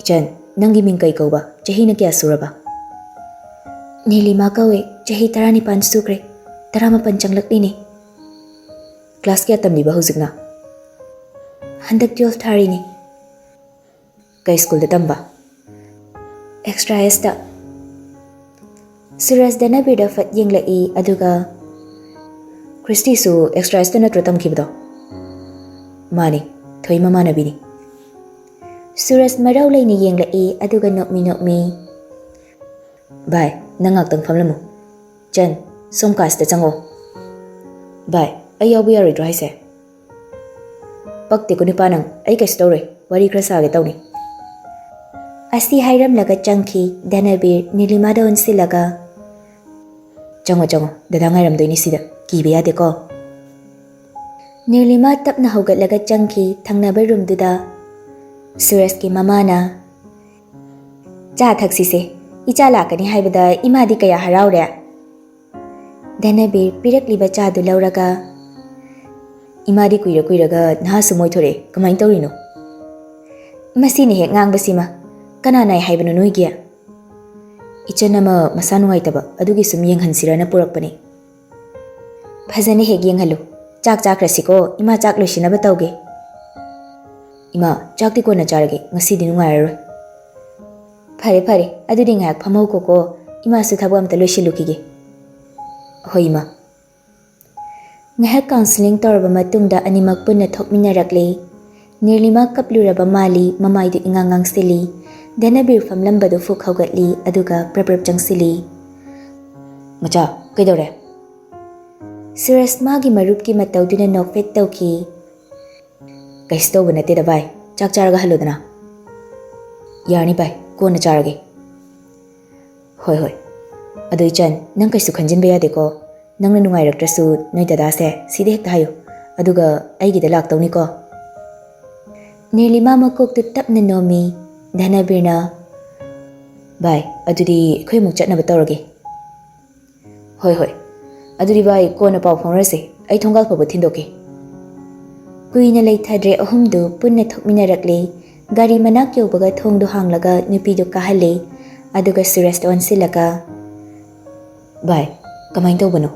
"ꯏꯆꯟ, ꯅꯪꯒꯤ ꯃꯤꯡ ꯀꯩ ꯀꯧꯕ? ꯆꯍꯤꯅ ꯀꯌꯥ ꯁꯨꯔꯕ?" "ꯅꯤꯔꯂꯤꯃꯥ ꯀꯧꯏ, ꯆꯍꯤ ꯇꯔꯥꯅꯤꯄꯥꯟ ꯁꯨꯈ꯭ꯔꯦ, ꯇꯔꯥꯃꯥꯄꯟ ꯆꯪꯂꯛꯂꯤꯅꯦ꯫" "ꯀ꯭ꯂꯥꯁ ꯀꯌꯥ ꯇꯝꯂꯤꯕ ꯍꯧꯖꯤꯛꯅ?" "ꯍꯟꯗꯛ ꯇꯨꯌꯦꯜꯐ ꯊꯥꯔꯤꯅꯦ꯫" ꯀꯩ ꯁ꯭ꯀꯨꯜꯗ ꯇꯝꯕ? ꯑꯦꯛꯁꯇ꯭ꯔꯥ ꯑꯦꯁꯇ꯫ ꯁꯨꯔꯖ ꯙꯅꯕꯤꯔꯗ ꯐꯠ ꯌꯦꯡꯂꯛꯏ, ꯑꯗꯨꯒ, "ꯈ꯭ꯔꯤꯁꯇꯤꯁꯨ ꯑꯦꯛꯁꯇ꯭ꯔꯥ ꯑꯦꯁꯇ ꯅꯠꯇ꯭ꯔꯣ ꯇꯝꯈꯤꯕꯗꯣ?" "ꯃꯥꯅꯤ, ꯊꯣꯏ ꯃꯃꯥꯟꯅꯕꯤꯅꯤ꯫" ꯁꯨꯔꯖ ꯃꯔꯥꯎ ꯂꯩꯅ ꯌꯦꯡꯂꯛꯏ, ꯑꯗꯨꯒ ꯅꯣꯛꯃꯤ ꯅꯣꯛꯃꯤ, "ꯚꯥꯏ, ꯅꯪ ꯉꯥꯛꯇꯪ ꯐꯝꯂꯝꯃꯨ꯫ ꯆꯟ, ꯁꯣꯝ ꯀꯥꯁꯤꯗ ꯆꯪꯉꯣ꯫" "ꯚꯥꯏ, ꯑꯩ ꯌꯥꯎꯕ ꯌꯥꯔꯣꯏꯗ꯭ꯔꯣ ꯍꯥꯏꯁꯦ?" "ꯄꯛꯇꯦꯀꯣ ꯅꯨꯄꯥ ꯅꯪ, ꯑꯩ ꯀꯩꯁꯨ ꯇꯧꯔꯣꯏ, ꯋꯥꯔꯤ ꯈꯔ ꯁꯥꯒꯦ ꯇꯧꯅꯤ꯫" ꯑꯁꯤ ꯍꯥꯏꯔꯝꯂꯒ ꯆꯪꯈꯤ ꯙꯅꯕꯤꯔ, ꯅꯤꯂꯤꯃꯥꯗ ꯑꯣꯟꯁꯤꯜꯂꯒ, "ꯆꯪꯉꯣ, ꯆꯪꯉꯣ, ꯗꯗꯥ ꯉꯥꯏꯔꯝꯗꯣꯏꯅꯤ ꯁꯤꯗ, ꯀꯤꯕ ꯌꯥꯗꯦꯀꯣ꯫" ꯅꯤꯂꯤꯃꯥ ꯇꯞꯅ ꯍꯧꯒꯠꯂꯒ ꯆꯪꯈꯤ ꯊꯪꯅꯕ ꯔꯨꯝꯗꯨꯗ꯫ ꯁꯨꯔꯖꯀꯤ ꯃꯃꯥꯅ, "ꯆꯥ ꯊꯛꯁꯤꯁꯦ, ꯏꯆꯥ ꯂꯥꯛꯀꯅꯤ ꯍꯥꯏꯕꯗ ꯏꯃꯥꯗꯤ ꯀꯌꯥ ꯍꯔꯥꯎꯔꯦ꯫" ꯙꯅꯕꯤꯔ ꯄꯤꯔꯛꯂꯤꯕ ꯆꯥꯗꯨ ꯂꯧꯔꯒ, "ꯏꯃꯥꯗꯤ ꯀꯨꯏꯔ ꯀꯨꯏꯔꯒ ꯅꯍꯥꯁꯨ ꯃꯣꯏꯊꯣꯔꯛꯑꯦ, ꯀꯃꯥꯏꯅ ꯇꯧꯔꯤꯅꯣ?" "ꯃꯁꯤꯅ ꯍꯦꯛ ꯉꯥꯡꯕꯁꯤꯃ, ꯀꯅꯥ ꯅꯥꯏ ꯍꯥꯏꯕꯅꯣ ꯅꯣꯏꯒꯤ?" "ꯏꯆꯟ ꯑꯃ ꯃꯁꯥ ꯅꯨꯡꯉꯥꯏꯇꯕ, ꯑꯗꯨꯒꯤ ꯁꯨꯝ ꯌꯦꯡꯍꯟꯁꯤꯔꯅ ꯄꯨꯔꯛꯄꯅꯤ꯫" "ꯐꯖꯅ ꯍꯦꯛ ꯌꯦꯡꯍꯜꯂꯨ꯫ ꯆꯥꯛ ꯆꯥꯈ꯭ꯔꯁꯤꯀꯣ, ꯏꯃꯥ ꯆꯥꯛ ꯂꯣꯏꯁꯤꯟꯅꯕ ꯇꯧꯒꯦ꯫" "ꯏꯃꯥ, ꯆꯥꯛꯇꯤ ꯀꯣꯟꯅ ꯆꯥꯔꯒꯦ, ꯉꯁꯤꯗꯤ ꯅꯨꯡꯉꯥꯏꯔꯔꯣꯏ꯫" "ꯐꯔꯦ, ꯐꯔꯦ, ꯑꯗꯨꯗꯤ ꯉꯥꯏꯍꯥꯛ ꯐꯝꯍꯧꯈꯣꯀꯣ, ꯏꯃꯥꯁꯨ ꯊꯕꯛ ꯑꯝꯇ ꯂꯣꯏꯁꯤꯜꯂꯨꯈꯤꯒꯦ꯫" "ꯍꯣꯏ, ꯏꯃꯥ꯫" ꯉꯥꯏꯍꯥꯛ ꯀꯥꯎꯟꯁꯤꯂꯤꯡ ꯇꯧꯔꯕ ꯃꯇꯨꯡꯗ ꯑꯅꯤꯃꯛ ꯄꯨꯟꯅ ꯊꯣꯛꯃꯤꯟꯅꯔꯛꯂꯦ꯫ ꯅꯤꯔꯂꯤꯃꯥ ꯀꯞꯂꯨꯔꯕ ꯃꯥꯜꯂꯤ, ꯃꯃꯥꯏꯗꯨ ꯏꯉꯥꯡ ꯉꯥꯡꯁꯤꯜꯂꯤ꯫ ꯙꯅꯕꯤꯔ ꯐꯝꯂꯝꯕꯗꯨ ꯐꯨꯛ ꯍꯧꯒꯠꯂꯤ, ꯑꯗꯨꯒ ꯄ꯭ꯔꯞ ꯄ꯭ꯔꯞ ꯆꯪꯁꯤꯜꯂꯤ꯫ "ꯃꯆꯥ, ꯀꯩꯗꯧꯔꯦ?" ꯁꯨꯔꯖ ꯃꯥꯒꯤ ꯃꯔꯨꯞꯀꯤ ꯃꯇꯧꯗꯨꯅ ꯅꯣꯛꯐꯦꯠ ꯇꯧꯈꯤ꯫ "ꯀꯩꯁꯨ ꯇꯧꯕ ꯅꯠꯇꯦꯗ ꯚꯥꯏ, ꯆꯥꯛ ꯆꯥꯔꯒ ꯍꯜꯂꯣꯗꯅ꯫" "ꯌꯥꯔꯅꯤ ꯚꯥꯏ, ꯀꯣꯟꯅ ꯆꯥꯔꯒꯦ꯫" "ꯍꯣꯏ, ꯍꯣꯏ꯫ ꯑꯗꯣ ꯏꯆꯟ, ꯅꯪ ꯀꯩꯁꯨ ꯈꯟꯖꯤꯟꯕ ꯌꯥꯗꯦꯀꯣ꯫ ꯅꯪꯅ ꯅꯨꯡꯉꯥꯏꯔꯛꯇ꯭ꯔꯁꯨ ꯅꯣꯏ ꯗꯗꯥꯁꯦ ꯁꯤꯗ ꯍꯦꯛꯇ ꯍꯥꯏꯌꯨ, ꯑꯗꯨꯒ ꯑꯩꯒꯤꯗ ꯂꯥꯛꯇꯧꯅꯤꯀꯣ꯫" ꯅꯤꯔꯂꯤꯃꯥ ꯃꯀꯣꯛꯇꯨ ꯇꯞꯅ ꯅꯣꯝꯃꯤ꯫ ꯙꯅꯕꯤꯔꯅ, "ꯚꯥꯏ, ꯑꯗꯨꯗꯤ ꯑꯩꯈꯣꯏ ꯑꯃꯨꯛ ꯆꯠꯅꯕ ꯇꯧꯔꯒꯦ꯫" "ꯍꯣꯏ, ꯍꯣꯏ꯫ ꯑꯗꯨꯗꯤ ꯚꯥꯏ, ꯀꯣꯟꯅ ꯄꯥꯎ ꯐꯥꯎꯅꯔꯁꯦ꯫ ꯑꯩ ꯊꯣꯡꯒꯥꯜ ꯐꯥꯎꯕ ꯊꯤꯟꯗꯣꯛꯀꯦ꯫" ꯀꯨꯏꯅ ꯂꯩꯊꯗ꯭ꯔꯦ, ꯑꯍꯨꯝꯗꯨ ꯄꯨꯟꯅ ꯊꯣꯛꯃꯤꯟꯅꯔꯛꯂꯦ꯫ ꯒꯥꯔꯤ ꯃꯅꯥꯛ ꯌꯧꯕꯒ ꯊꯣꯡꯗꯨ ꯍꯥꯡꯂꯒ ꯅꯨꯄꯤꯗꯨ ꯀꯥꯍꯜꯂꯦ꯫ ꯑꯗꯨꯒ ꯁꯨꯔꯖꯇ ꯑꯣꯟꯁꯤꯜꯂꯒ, "ꯚꯥꯏ, ꯀꯃꯥꯏꯅ ꯇꯧꯕꯅꯣ?"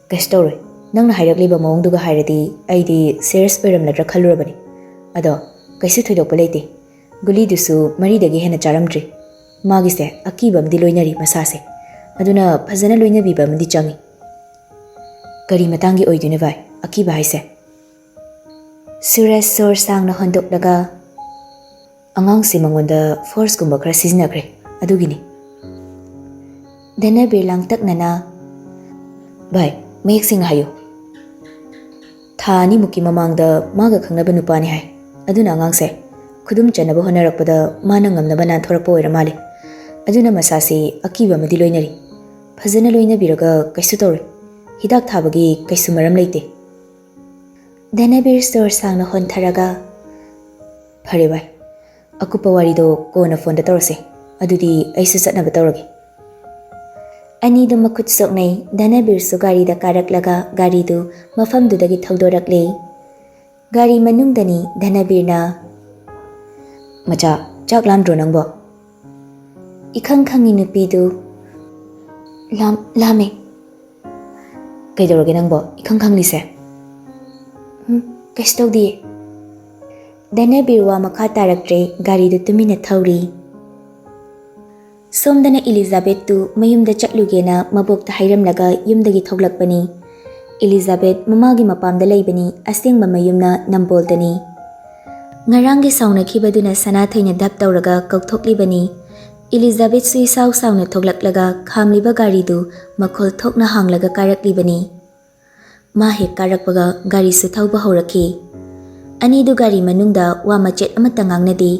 "ꯀꯩꯁꯨ ꯇꯧꯔꯣꯏ꯫ ꯅꯪꯅ ꯍꯥꯏꯔꯛꯂꯤꯕ ꯃꯑꯣꯡꯗꯨꯒ ꯍꯥꯏꯔꯗꯤ ꯑꯩꯗꯤ ꯁꯤꯔꯤꯌꯁ ꯑꯣꯏꯔꯝꯂꯗ꯭ꯔꯥ ꯈꯜꯂꯨꯔꯕꯅꯤ꯫ ꯑꯗꯣ ꯀꯩꯁꯨ ꯊꯣꯏꯗꯣꯛꯄ ꯂꯩꯇꯦ꯫ ꯒꯨꯂꯤꯗꯨꯁꯨ ꯃꯔꯤꯗꯒꯤ ꯍꯦꯟꯅ ꯆꯥꯔꯝꯗ꯭ꯔꯤ꯫ ꯃꯥꯒꯤꯁꯦ ꯑꯀꯤꯕ ꯑꯃꯗꯤ ꯂꯣꯏꯅꯔꯤ ꯃꯁꯥꯁꯦ꯫ ꯑꯗꯨꯅ ꯐꯖꯅ ꯂꯣꯏꯅꯕꯤꯕ ꯑꯃꯗꯤ ꯆꯪꯉꯤ꯫ ꯀꯔꯤ ꯃꯇꯥꯡꯒꯤ ꯑꯣꯏꯗꯣꯏꯅꯣ ꯚꯥꯏ, ꯑꯀꯤꯕ ꯍꯥꯏꯁꯦ? ꯁꯨꯔꯖ ꯁꯣꯔ ꯁꯥꯡꯅ ꯍꯣꯟꯗꯣꯛꯂꯒ, "ꯑꯉꯥꯡꯁꯦ ꯃꯉꯣꯟꯗ ꯐꯣꯔꯁꯀꯨꯝꯕ ꯈꯔ ꯁꯤꯖꯤꯟꯅꯈ꯭ꯔꯦ, ꯑꯗꯨꯒꯤꯅꯤ꯫" ꯙꯅꯕꯤꯔ ꯂꯥꯡꯇꯛꯅꯅ, "ꯚꯥꯏ, ꯃꯌꯦꯛ ꯁꯦꯡꯅ ꯍꯥꯏꯌꯨ꯫ ꯊꯥ ꯑꯅꯤꯃꯨꯛꯀꯤ ꯃꯃꯥꯡꯗ ꯃꯥꯒ ꯈꯪꯅꯕ ꯅꯨꯄꯥꯅꯤ ꯍꯥꯏ꯫ ꯑꯗꯨꯅ ꯑꯉꯥꯡꯁꯦ ꯈꯨꯗꯨꯝ ꯆꯟꯅꯕ ꯍꯣꯠꯅꯔꯛꯄꯗ ꯃꯥꯅ ꯉꯝꯅꯕ ꯅꯥꯟꯊꯣꯔꯛꯄ ꯑꯣꯏꯔ ꯃꯥꯜꯂꯦ꯫ ꯑꯗꯨꯅ ꯃꯁꯥꯁꯤ ꯑꯀꯤꯕ ꯑꯃꯗꯤ ꯂꯣꯏꯅꯔꯤ꯫ ꯐꯖꯅ ꯂꯣꯏꯅꯕꯤꯔꯒ ꯀꯩꯁꯨ ꯇꯧꯔꯣꯏ꯫ ꯍꯤꯗꯥꯛ ꯊꯥꯕꯒꯤ ꯀꯩꯁꯨ ꯃꯔꯝ ꯂꯩꯇꯦ꯫" ꯙꯅꯕꯤꯔ ꯁꯣꯔ ꯁꯥꯡꯅ ꯍꯣꯟꯊꯔꯒ, "ꯐꯔꯦ ꯚꯥꯏ, ꯑꯀꯨꯞꯄ ꯋꯥꯔꯤꯗꯣ ꯀꯣꯟꯅ ꯐꯣꯟꯗ ꯇꯧꯔꯁꯦ꯫ ꯑꯗꯨꯗꯤ ꯑꯩꯁꯨ ꯆꯠꯅꯕ ꯇꯧꯔꯒꯦ꯫" ꯑꯅꯤꯗꯨ ꯃꯈꯨꯠ ꯁꯣꯛꯅꯩ꯫ ꯙꯅꯕꯤꯔꯁꯨ ꯒꯥꯔꯤꯗ ꯀꯥꯔꯛꯂꯒ ꯒꯥꯔꯤꯗꯨ ꯃꯐꯝꯗꯨꯗꯒꯤ ꯊꯧꯗꯣꯔꯛꯂꯦ꯫ ꯒꯥꯔꯤ ꯃꯅꯨꯡꯗꯅꯤ ꯙꯅꯕꯤꯔꯅ, "ꯃꯆꯥ, ꯆꯥꯛ ꯂꯥꯝꯗ꯭ꯔꯣ ꯅꯪꯕꯣ?" ꯏꯈꯪ ꯈꯪꯉꯤ ꯅꯨꯄꯤꯗꯨ, "ꯂꯥꯝ-, ꯂꯥꯝꯃꯦ꯫" "ꯀꯩꯗꯧꯔꯒꯦ ꯅꯪꯕꯣ ꯏꯈꯪ ꯈꯪꯂꯤꯁꯦ?" "ꯎꯝ, ꯀꯩꯁꯨ ꯇꯧꯗꯤꯌꯦ꯫" ꯙꯅꯕꯤꯔ ꯋꯥ ꯃꯈꯥ ꯇꯥꯔꯛꯇ꯭ꯔꯦ, ꯒꯥꯔꯤꯗꯨ ꯇꯨꯃꯤꯟꯅ ꯊꯧꯔꯤ꯫ ꯁꯣꯝꯗꯅ ꯏꯂꯤꯖꯥꯕꯦꯠꯇꯨ ꯃꯌꯨꯝꯗ ꯆꯠꯂꯨꯒꯦꯅ ꯃꯕꯣꯛꯇ ꯍꯥꯏꯔꯝꯂꯒ ꯌꯨꯝꯗꯒꯤ ꯊꯣꯛꯂꯛꯄꯅꯤ꯫ ꯏꯂꯤꯖꯥꯕꯦꯠ ꯃꯃꯥꯒꯤ ꯃꯄꯥꯝꯗ ꯂꯩꯕꯅꯤ, ꯑꯁꯦꯡꯕ ꯃꯌꯨꯝꯅ ꯅꯝꯕꯣꯜꯗꯅꯤ꯫ ꯉꯔꯥꯡꯒꯤ ꯁꯥꯎꯅꯈꯤꯕꯗꯨꯅ ꯁꯅꯥꯊꯣꯏꯅ ꯙꯞ ꯇꯧꯔꯒ ꯀꯧꯊꯣꯛꯂꯤꯕꯅꯤ꯫ ꯏꯂꯤꯖꯥꯕꯦꯠꯁꯨ ꯏꯁꯥꯎ ꯁꯥꯎꯅ ꯊꯣꯛꯂꯛꯂꯒ ꯈꯥꯝꯂꯤꯕ ꯒꯥꯔꯤꯗꯨ ꯃꯈꯣꯜ ꯊꯣꯛꯅ ꯍꯥꯡꯂꯒ ꯀꯥꯔꯛꯂꯤꯕꯅꯤ꯫ ꯃꯥ ꯍꯦꯛ ꯀꯥꯔꯛꯄꯒ ꯒꯥꯔꯤꯁꯨ ꯊꯧꯕ ꯍꯧꯔꯛꯈꯤ꯫ ꯑꯅꯤꯗꯨ ꯒꯥꯔꯤ ꯃꯅꯨꯡꯗ ꯋꯥ ꯃꯆꯦꯠ ꯑꯃꯠꯇ ꯉꯥꯡꯅꯗꯦ꯫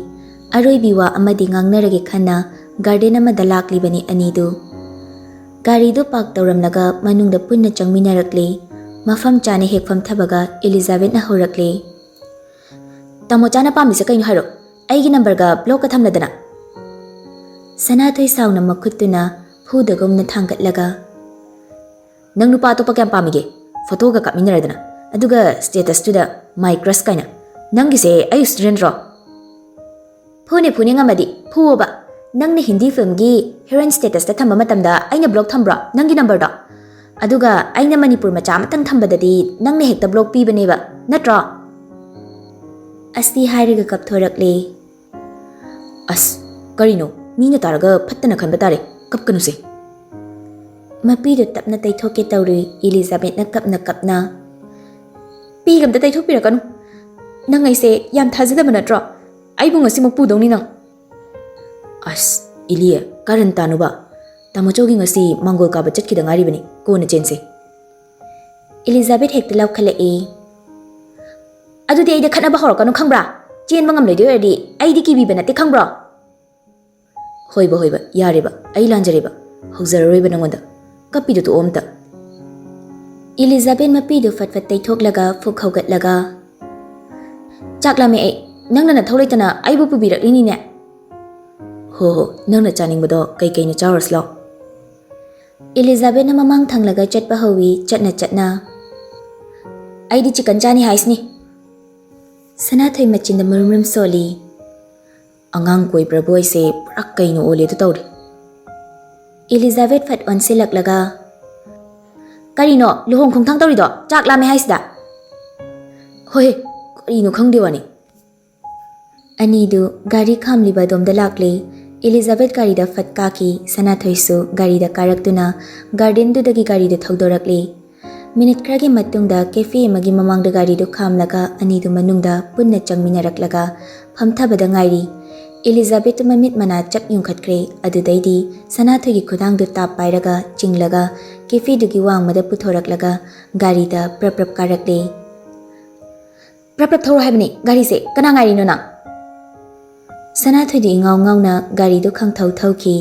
ꯑꯔꯣꯏꯕꯤ ꯋꯥ ꯑꯃꯗꯤ ꯉꯥꯡꯅꯔꯒꯦ ꯈꯟꯅ ꯒꯥꯔꯗꯦꯟ ꯑꯃꯗ ꯂꯥꯛꯂꯤꯕꯅꯤ ꯑꯅꯤꯗꯨ꯫ ꯒꯥꯔꯤꯗꯨ ꯄꯥꯔꯛ ꯇꯧꯔꯝꯂꯒ ꯃꯅꯨꯡꯗ ꯄꯨꯟꯅ ꯆꯪꯃꯤꯟꯅꯔꯛꯂꯦ꯫ ꯃꯐꯝ ꯆꯥꯅ ꯍꯦꯛ ꯐꯝꯊꯕꯒ ꯏꯂꯤꯖꯥꯕꯦꯠꯅ ꯍꯧꯔꯛꯂꯦ꯫ "ꯇꯥꯃꯣ ꯆꯥꯅ ꯄꯥꯝꯃꯤꯁꯦ ꯀꯩꯅꯣ ꯍꯥꯏꯔꯣ? ꯑꯩꯒꯤ ꯅꯝꯕꯔꯒ ꯕ꯭ꯂꯣꯛꯀ ꯊꯝꯂꯗꯅ꯫" ꯁꯅꯥꯊꯣꯏ ꯁꯥꯎꯅ ꯃꯈꯨꯠꯇꯨꯅ ꯐꯨꯗꯒꯨꯝꯅ ꯊꯥꯡꯒꯠꯂꯒ, "ꯅꯪ ꯅꯨꯄꯥ ꯑꯇꯣꯞꯄ ꯀꯌꯥꯝ ꯄꯥꯝꯃꯤꯒꯦ? ꯐꯣꯇꯣꯒ ꯀꯥꯞꯃꯤꯟꯅꯔꯗꯅ꯫ ꯑꯗꯨꯒ ꯁ꯭ꯇꯦꯇꯁꯇꯨꯗ 'My crush' ꯀꯥꯏꯅ꯫ ꯅꯪꯒꯤꯁꯦ ꯑꯩ ꯎꯁꯤꯠꯇ꯭ꯔꯦ ꯅꯠꯇ꯭ꯔꯣ?" "ꯐꯨꯅꯦ, ꯐꯨꯅꯦ, ꯉꯝꯃꯗꯤ ꯐꯨꯋꯣꯕ꯫ ꯅꯪꯅ ꯍꯤꯟꯗꯤ ꯐꯤꯂꯝꯒꯤ ꯍꯤꯔꯣꯏꯟ ꯁ꯭ꯇꯦꯇꯁꯇ ꯊꯝꯕ ꯃꯇꯝꯗ ꯑꯩꯅ ꯕ꯭ꯂꯣꯛ ꯊꯝꯕ꯭ꯔꯣ ꯅꯪꯒꯤ ꯅꯝꯕꯔꯗꯣ? ꯑꯗꯨꯒ ꯑꯩꯅ ꯃꯅꯤꯄꯨꯔ ꯃꯆꯥ ꯑꯃꯇꯪ ꯊꯝꯕꯗꯗꯤ ꯅꯪꯅ ꯍꯦꯛꯇ ꯕ꯭ꯂꯣꯛ ꯄꯤꯕꯅꯦꯕ, ꯅꯠꯇ꯭ꯔꯣ?" ꯑꯁꯤ ꯍꯥꯏꯔꯒ ꯀꯞꯊꯣꯔꯛꯂꯦ꯫ ꯑꯁ, ꯀꯔꯤꯅꯣ? ꯃꯤꯅ ꯇꯥꯔꯒ ꯐꯠꯇꯅ ꯈꯟꯕ ꯇꯥꯔꯦ꯫ ꯀꯞꯀꯅꯨꯁꯦ꯫ ꯃꯄꯤꯗꯨ ꯇꯞꯅ ꯇꯩꯊꯣꯛꯀꯦ ꯇꯧꯔꯨꯏ꯫ ꯏꯂꯤꯖꯥꯕꯦꯠꯅ ꯀꯞꯅ ꯀꯞꯅ, "ꯄꯤꯒ ꯑꯝꯇ ꯇꯩꯊꯣꯛꯄꯤꯔꯛꯀꯅꯨ꯫ ꯅꯪ ꯑꯩꯁꯦ ꯌꯥꯝ ꯊꯥꯖꯗꯕ ꯅꯠꯇ꯭ꯔꯣ? ꯑꯩꯕꯨ ꯉꯁꯤꯃꯛ ꯄꯨꯗꯧꯅꯤ ꯅꯪ?" "ꯑꯁ, ꯏꯂꯤ, ꯀꯔꯟ ꯇꯥꯅꯨꯕ꯫ ꯇꯥꯃꯣꯆꯧꯒꯤ ꯉꯁꯤ ꯃꯥꯡꯒꯣꯜ ꯀꯥꯕ ꯆꯠꯈꯤꯗ ꯉꯥꯏꯔꯤꯕꯅꯤ꯫ ꯀꯣꯟꯅ ꯆꯦꯟꯁꯦ꯫" ꯏꯂꯤꯖꯥꯕꯦꯠ ꯍꯦꯛꯇ ꯂꯧꯈꯠꯂꯛꯏ꯫ "ꯑꯗꯨꯗꯤ ꯑꯩꯗ ꯈꯠꯅꯕ ꯍꯧꯔꯛꯀꯅꯨ ꯈꯪꯕ꯭ꯔꯥ? ꯆꯦꯟꯕ ꯉꯝꯂꯣꯏꯗꯣꯏ ꯑꯣꯏꯔꯗꯤ ꯑꯩꯗꯤ ꯀꯤꯕꯤꯕ ꯅꯠꯇꯦ ꯈꯪꯕ꯭ꯔꯣ?" "ꯍꯣꯏꯕ, ꯍꯣꯏꯕ, ꯌꯥꯔꯦꯕ, ꯑꯩ ꯂꯥꯟꯖꯔꯦꯕ꯫ ꯍꯧꯖꯔꯔꯣꯏꯕ ꯅꯪꯉꯣꯟꯗ꯫ ꯀꯞꯄꯤꯗꯨ ꯇꯣꯛꯑꯣ ꯑꯝꯇ꯫" ꯏꯂꯤꯖꯥꯕꯦꯠ ꯃꯄꯤꯗꯨ ꯐꯠ ꯐꯠ ꯇꯩꯊꯣꯛꯂꯒ ꯐꯨꯛ ꯍꯧꯒꯠꯂꯒ, "ꯆꯥꯛ ꯂꯥꯝꯃꯦ ꯑꯩ꯫ ꯅꯪꯅ ꯅꯊꯧ ꯂꯩꯇꯅ ꯑꯩꯕꯨ ꯄꯨꯕꯤꯔꯛꯂꯤꯅꯤꯅꯦ꯫" "ꯍꯣ ꯍꯣ, ꯅꯪꯅ ꯆꯥꯅꯤꯡꯕꯗꯣ ꯀꯩꯀꯩꯅꯣ ꯆꯥꯔꯨꯔꯁꯤ ꯂꯥꯎ꯫" ꯏꯂꯤꯖꯥꯕꯦꯠꯅ ꯃꯃꯥꯡ ꯊꯪꯂꯒ ꯆꯠꯄ ꯍꯧꯏ꯫ ꯆꯠꯅ ꯆꯠꯅ, "ꯑꯩꯗꯤ ꯆꯤꯀꯟ ꯆꯥꯅꯤ ꯍꯥꯏꯁꯤꯅꯤ꯫" ꯁꯅꯥꯊꯣꯏ ꯃꯆꯤꯟꯗ ꯃꯔꯨꯝ ꯃꯔꯨꯝ ꯁꯣꯜꯂꯤ꯫ "ꯑꯉꯥꯡ ꯀꯣꯏꯕ꯭ꯔꯥꯕꯨ ꯑꯩꯁꯦ ꯄꯨꯔꯥ ꯀꯩꯅꯣ ꯑꯣꯜꯂꯦꯗꯨ ꯇꯧꯔꯦ꯫" ꯏꯂꯤꯖꯥꯕꯦꯠ ꯐꯠ ꯑꯣꯟꯁꯤꯜꯂꯛꯂꯒ, "ꯀꯔꯤꯅꯣ ꯂꯨꯍꯣꯡ ꯈꯣꯡꯊꯥꯡ ꯇꯧꯔꯤꯗꯣ? ꯆꯥꯛ ꯂꯥꯝꯃꯦ ꯍꯥꯏꯁꯤꯗ꯫" "ꯍꯣꯏ, ꯀꯔꯤꯅꯣ ꯈꯪꯗꯦ ꯋꯥꯅꯤ꯫" ꯑꯅꯤꯗꯨ ꯒꯥꯔꯤ ꯈꯥꯝꯂꯤꯕ ꯑꯗꯣꯝꯗ ꯂꯥꯛꯂꯦ꯫ ꯏꯂꯤꯖꯥꯕꯦꯠ ꯒꯥꯔꯤꯗ ꯐꯠ ꯀꯥꯈꯤ꯫ ꯁꯅꯥꯊꯣꯏꯁꯨ ꯒꯥꯔꯤꯗ ꯀꯥꯔꯛꯇꯨꯅ ꯒꯥꯔꯗꯦꯟꯗꯨꯗꯒꯤ ꯒꯥꯔꯤꯗꯨ ꯊꯧꯗꯣꯔꯛꯂꯦ꯫ ꯃꯤꯅꯤꯠ ꯈꯔꯒꯤ ꯃꯇꯨꯡꯗ ꯀꯦꯐꯦ ꯑꯃꯒꯤ ꯃꯃꯥꯡꯗ ꯒꯥꯔꯤꯗꯨ ꯈꯥꯝꯂꯒ ꯑꯅꯤꯗꯨ ꯃꯅꯨꯡꯗ ꯄꯨꯟꯅ ꯆꯪꯃꯤꯟꯅꯔꯛꯂꯒ ꯐꯝꯊꯕꯗ ꯉꯥꯏꯔꯤ꯫ ꯏꯂꯤꯖꯥꯕꯦꯠꯇꯨ ꯃꯃꯤꯠ ꯃꯅꯥ ꯆꯞ ꯌꯨꯡꯈꯠꯈ꯭ꯔꯦ꯫ ꯑꯗꯨꯗꯩꯗꯤ ꯁꯅꯥꯊꯣꯏꯒꯤ ꯈꯨꯗꯥꯡꯗꯨ ꯇꯥꯞ ꯄꯥꯏꯔꯒ ꯆꯤꯡꯂꯒ ꯀꯦꯐꯦꯗꯨꯒꯤ ꯋꯥꯡꯃꯗ ꯄꯨꯊꯣꯔꯛꯂꯒ ꯒꯥꯔꯤꯗ ꯄ꯭ꯔꯞ ꯄ꯭ꯔꯞ ꯀꯥꯔꯛꯂꯦ꯫ "ꯄ꯭ꯔꯞ ꯄ꯭ꯔꯞ ꯊꯧꯔꯣ ꯍꯥꯏꯕꯅꯤ ꯒꯥꯔꯤꯁꯦ, ꯀꯅꯥ ꯉꯥꯏꯔꯤꯅꯣ ꯅꯪ?" ꯁꯅꯥꯊꯣꯏꯗꯤ ꯏꯉꯥꯎ ꯉꯥꯎꯅ ꯒꯥꯔꯤꯗꯨ ꯈꯪꯊꯧ ꯊꯧꯈꯤ꯫